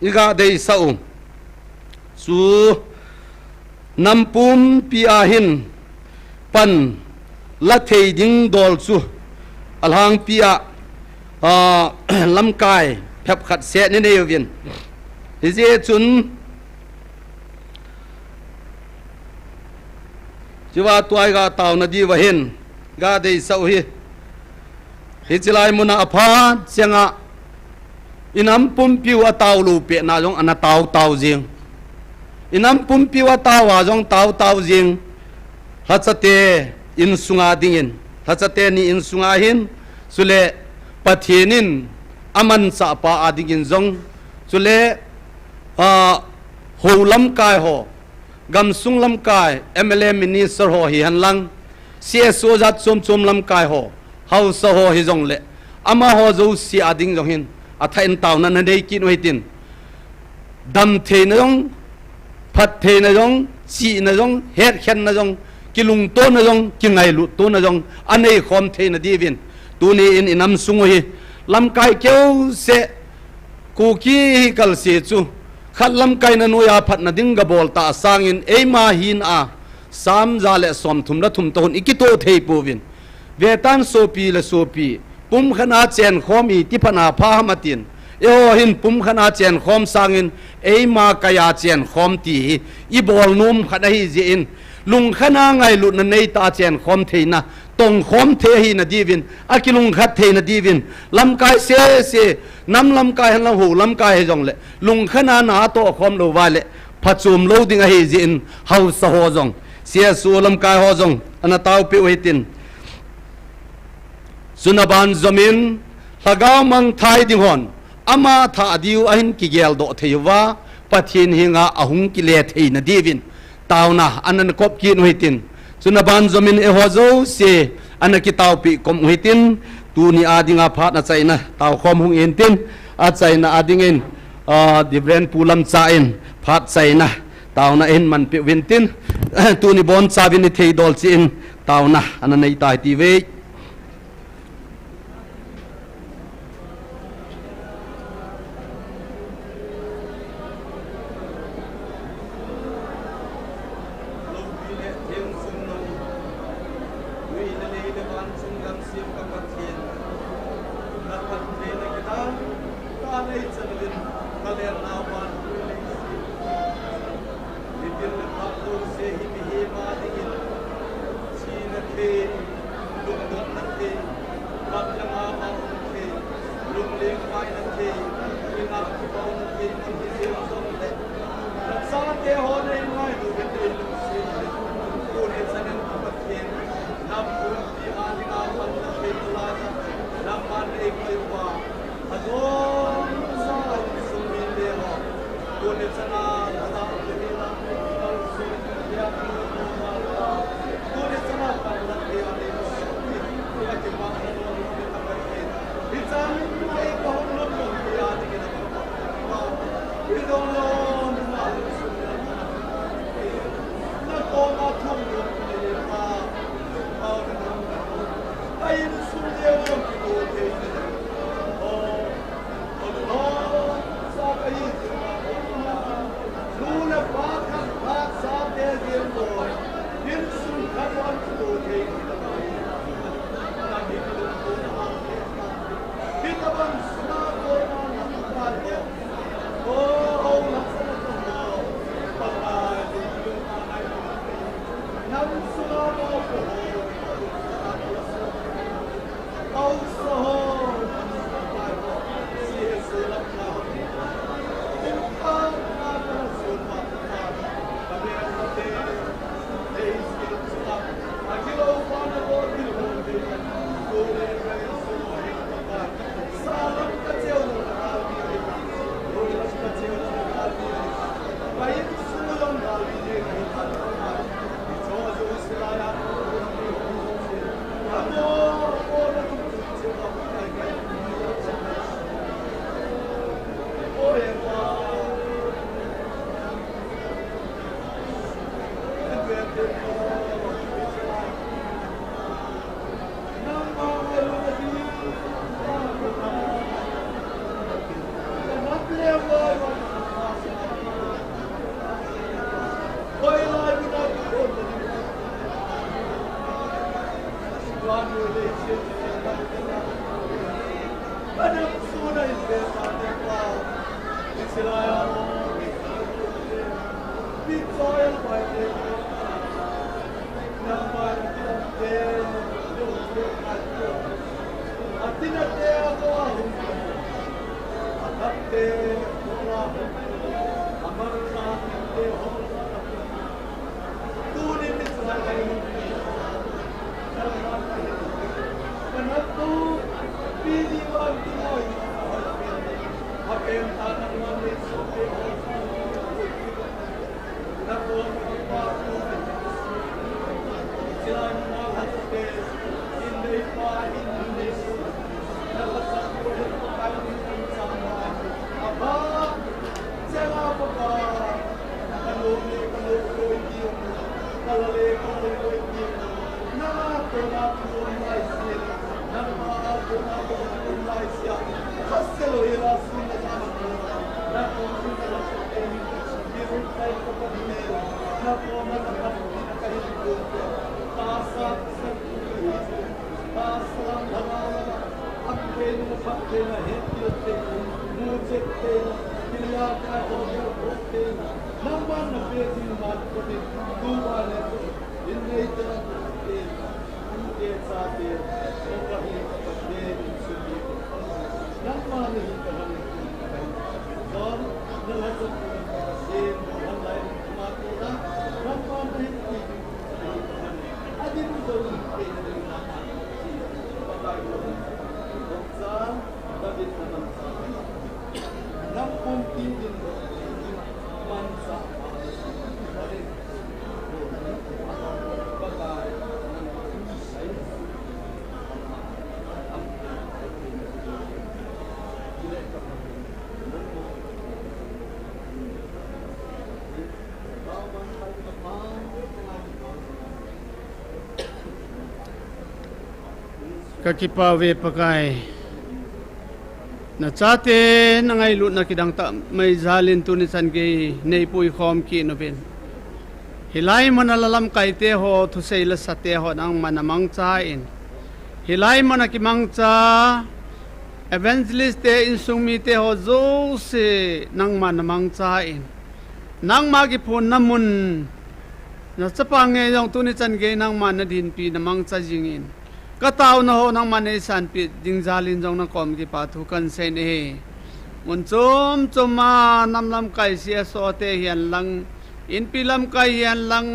iga deisah u chu, nam pumpi a hin pan la thei ding dol chu, alhangpi a, a, lamkai phepkhat seh inei uvin. Hijeh chun, chuva tua iga taona diuva hin, ga deisah u hi. Hiche lai muna aphat chenga, inam pumpiu atao lou pet na jong ana tao tao jing. Inam pumpiu atao a jong tao tao jing. Lhachate insunga dingin, lhachate ni insunga hin, chule Pathen in amanchahpa a dingin jong, chule, a, hou lamkai ho, gamsung lamkai, M L A minister ho hihen lang, C S O jat chom chom lamkai ho, haosa ho hijongle, amaho jouse a ding jong hin, athah in taona nanei kit u hitin. Damtheina jong, phattheina jong, chihna jong, hetkhenna jong, kilungtona jong, kingailuttona jong, aneikhom theina diuvin. Tuni in inam sung u hi, lamkai keuseh, Kuki hi kalse chu, khat lamkaina noiya phatna ding gabol ta sangin, eima hina, sam ja le somthum le thum toh hin ikitoh thei pouvin. Vetan sopi le sopi, pumkhat a chenkhom iti phat a pha ham atin. Eiho hin pumkhat a chenkhom sangin, eima kaiya chenkhom ti hi, ibol nom khat ahi jeh in, lungkhat a ngailutna neitah a chenkhom theina, tongkhom thei ahina diuvin, akilungkhat theina diuvin, lamkai sese, nam lamkai hen lang hou lamkai hijongle, lungkhat a na atohkhom lou uva le, phachom lou ding ahi jeh in, haosa ho jong, C S O lamkai ho jong, ana taopeh u hitin. Chuna ban jomin, lhagao mangthai ding hon, ama thah diu ahin kigeldoh thei uva, Pathen henga ahung kile theina diuvin, taona ana kop kit u hitin. Chuna ban jomin eiho jouse, ana kitaopeh kom u hitin, tuni a dinga phat achaina, taokhom hung intin, achaina a dingin, a, Reverend Pu Lamcha in, phat chaina, taona ahin manpeh uvin tin, tuni bonchauvin ithei dol cheh in, taona ana nei tai tiuve. Nitin le phat jouse hi mihem a dingin, chihna thei, lungdonna thei, lamjang a vang um thei, lungleng paina thei, inah kipauna thei, mun hi jeng jongle, nachate ho nei ngailu vin nei lungset le, tuni chan in Pathen, nam pumpi a dinga panna thei nalai a, nam man nei koi uva, Adon sa insung mite ho. Tuni chana lhadam te hi la, kalsung te hi a, tuni chana panna thei a, Ka kipah uve Pakai. Nachate na ngailutna kidang tah mai jal in tuni chan gei nei puikhom kit uvin. Hilai mun a la lamkaite ho, thusei la sate ho nangman na mangcha in. Hilai mun a kimangcha evangelist te, insung mite ho jouse nangman na mangcha in. Nangma kiphonna mun, na chapa ngei jong tuni chan gei nangman na dinpi na mangcha jing in. Ka taona ho nangman nei sanpi ding jal in jong na kom kipa thu kan sei in ahi. Mun chom chom a nam lamkai C S O te hihen lang, inpi lamkai hihen lang,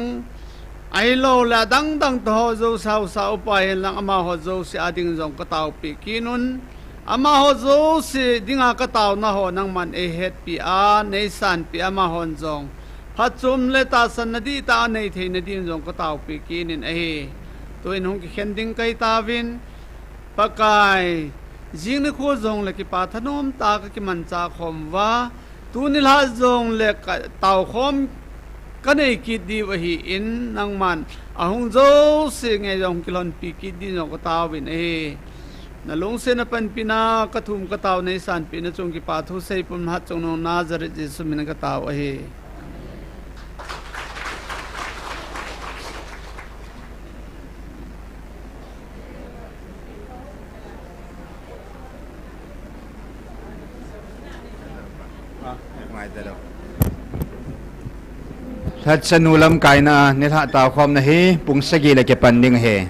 ahilou le adang dang te ho jouse, hausa upa hihen lang, amaho jouse a ding jong ka taopi kit un. Amaho jouse dinga ka taona ho nangman ei hetpi a, nei sanpi a, amahon jong phatchom le tahsanna dihtah a nei theina din jong ka taopi kit in ahi. Tuin hung kikhen ding ka hi tauvin, Pakai, jing nikho jong le kipa thanom tah a ka kimanchah khom uva, tuni lha jong le ka taokhom ka nei kit diu ahi in, nangman ahung jouse ngei jong kilhonpi kit din jong ka taovin ahi. Na lungsetna panpina ka thum ka tao nei sanpina chung kipa thu sei pum hat chung nung Nazareth Jesu min ka tao ahi. Lhatcha nu lamkaina nilhah taokhomna hi pung sagi le kipan ding ahi.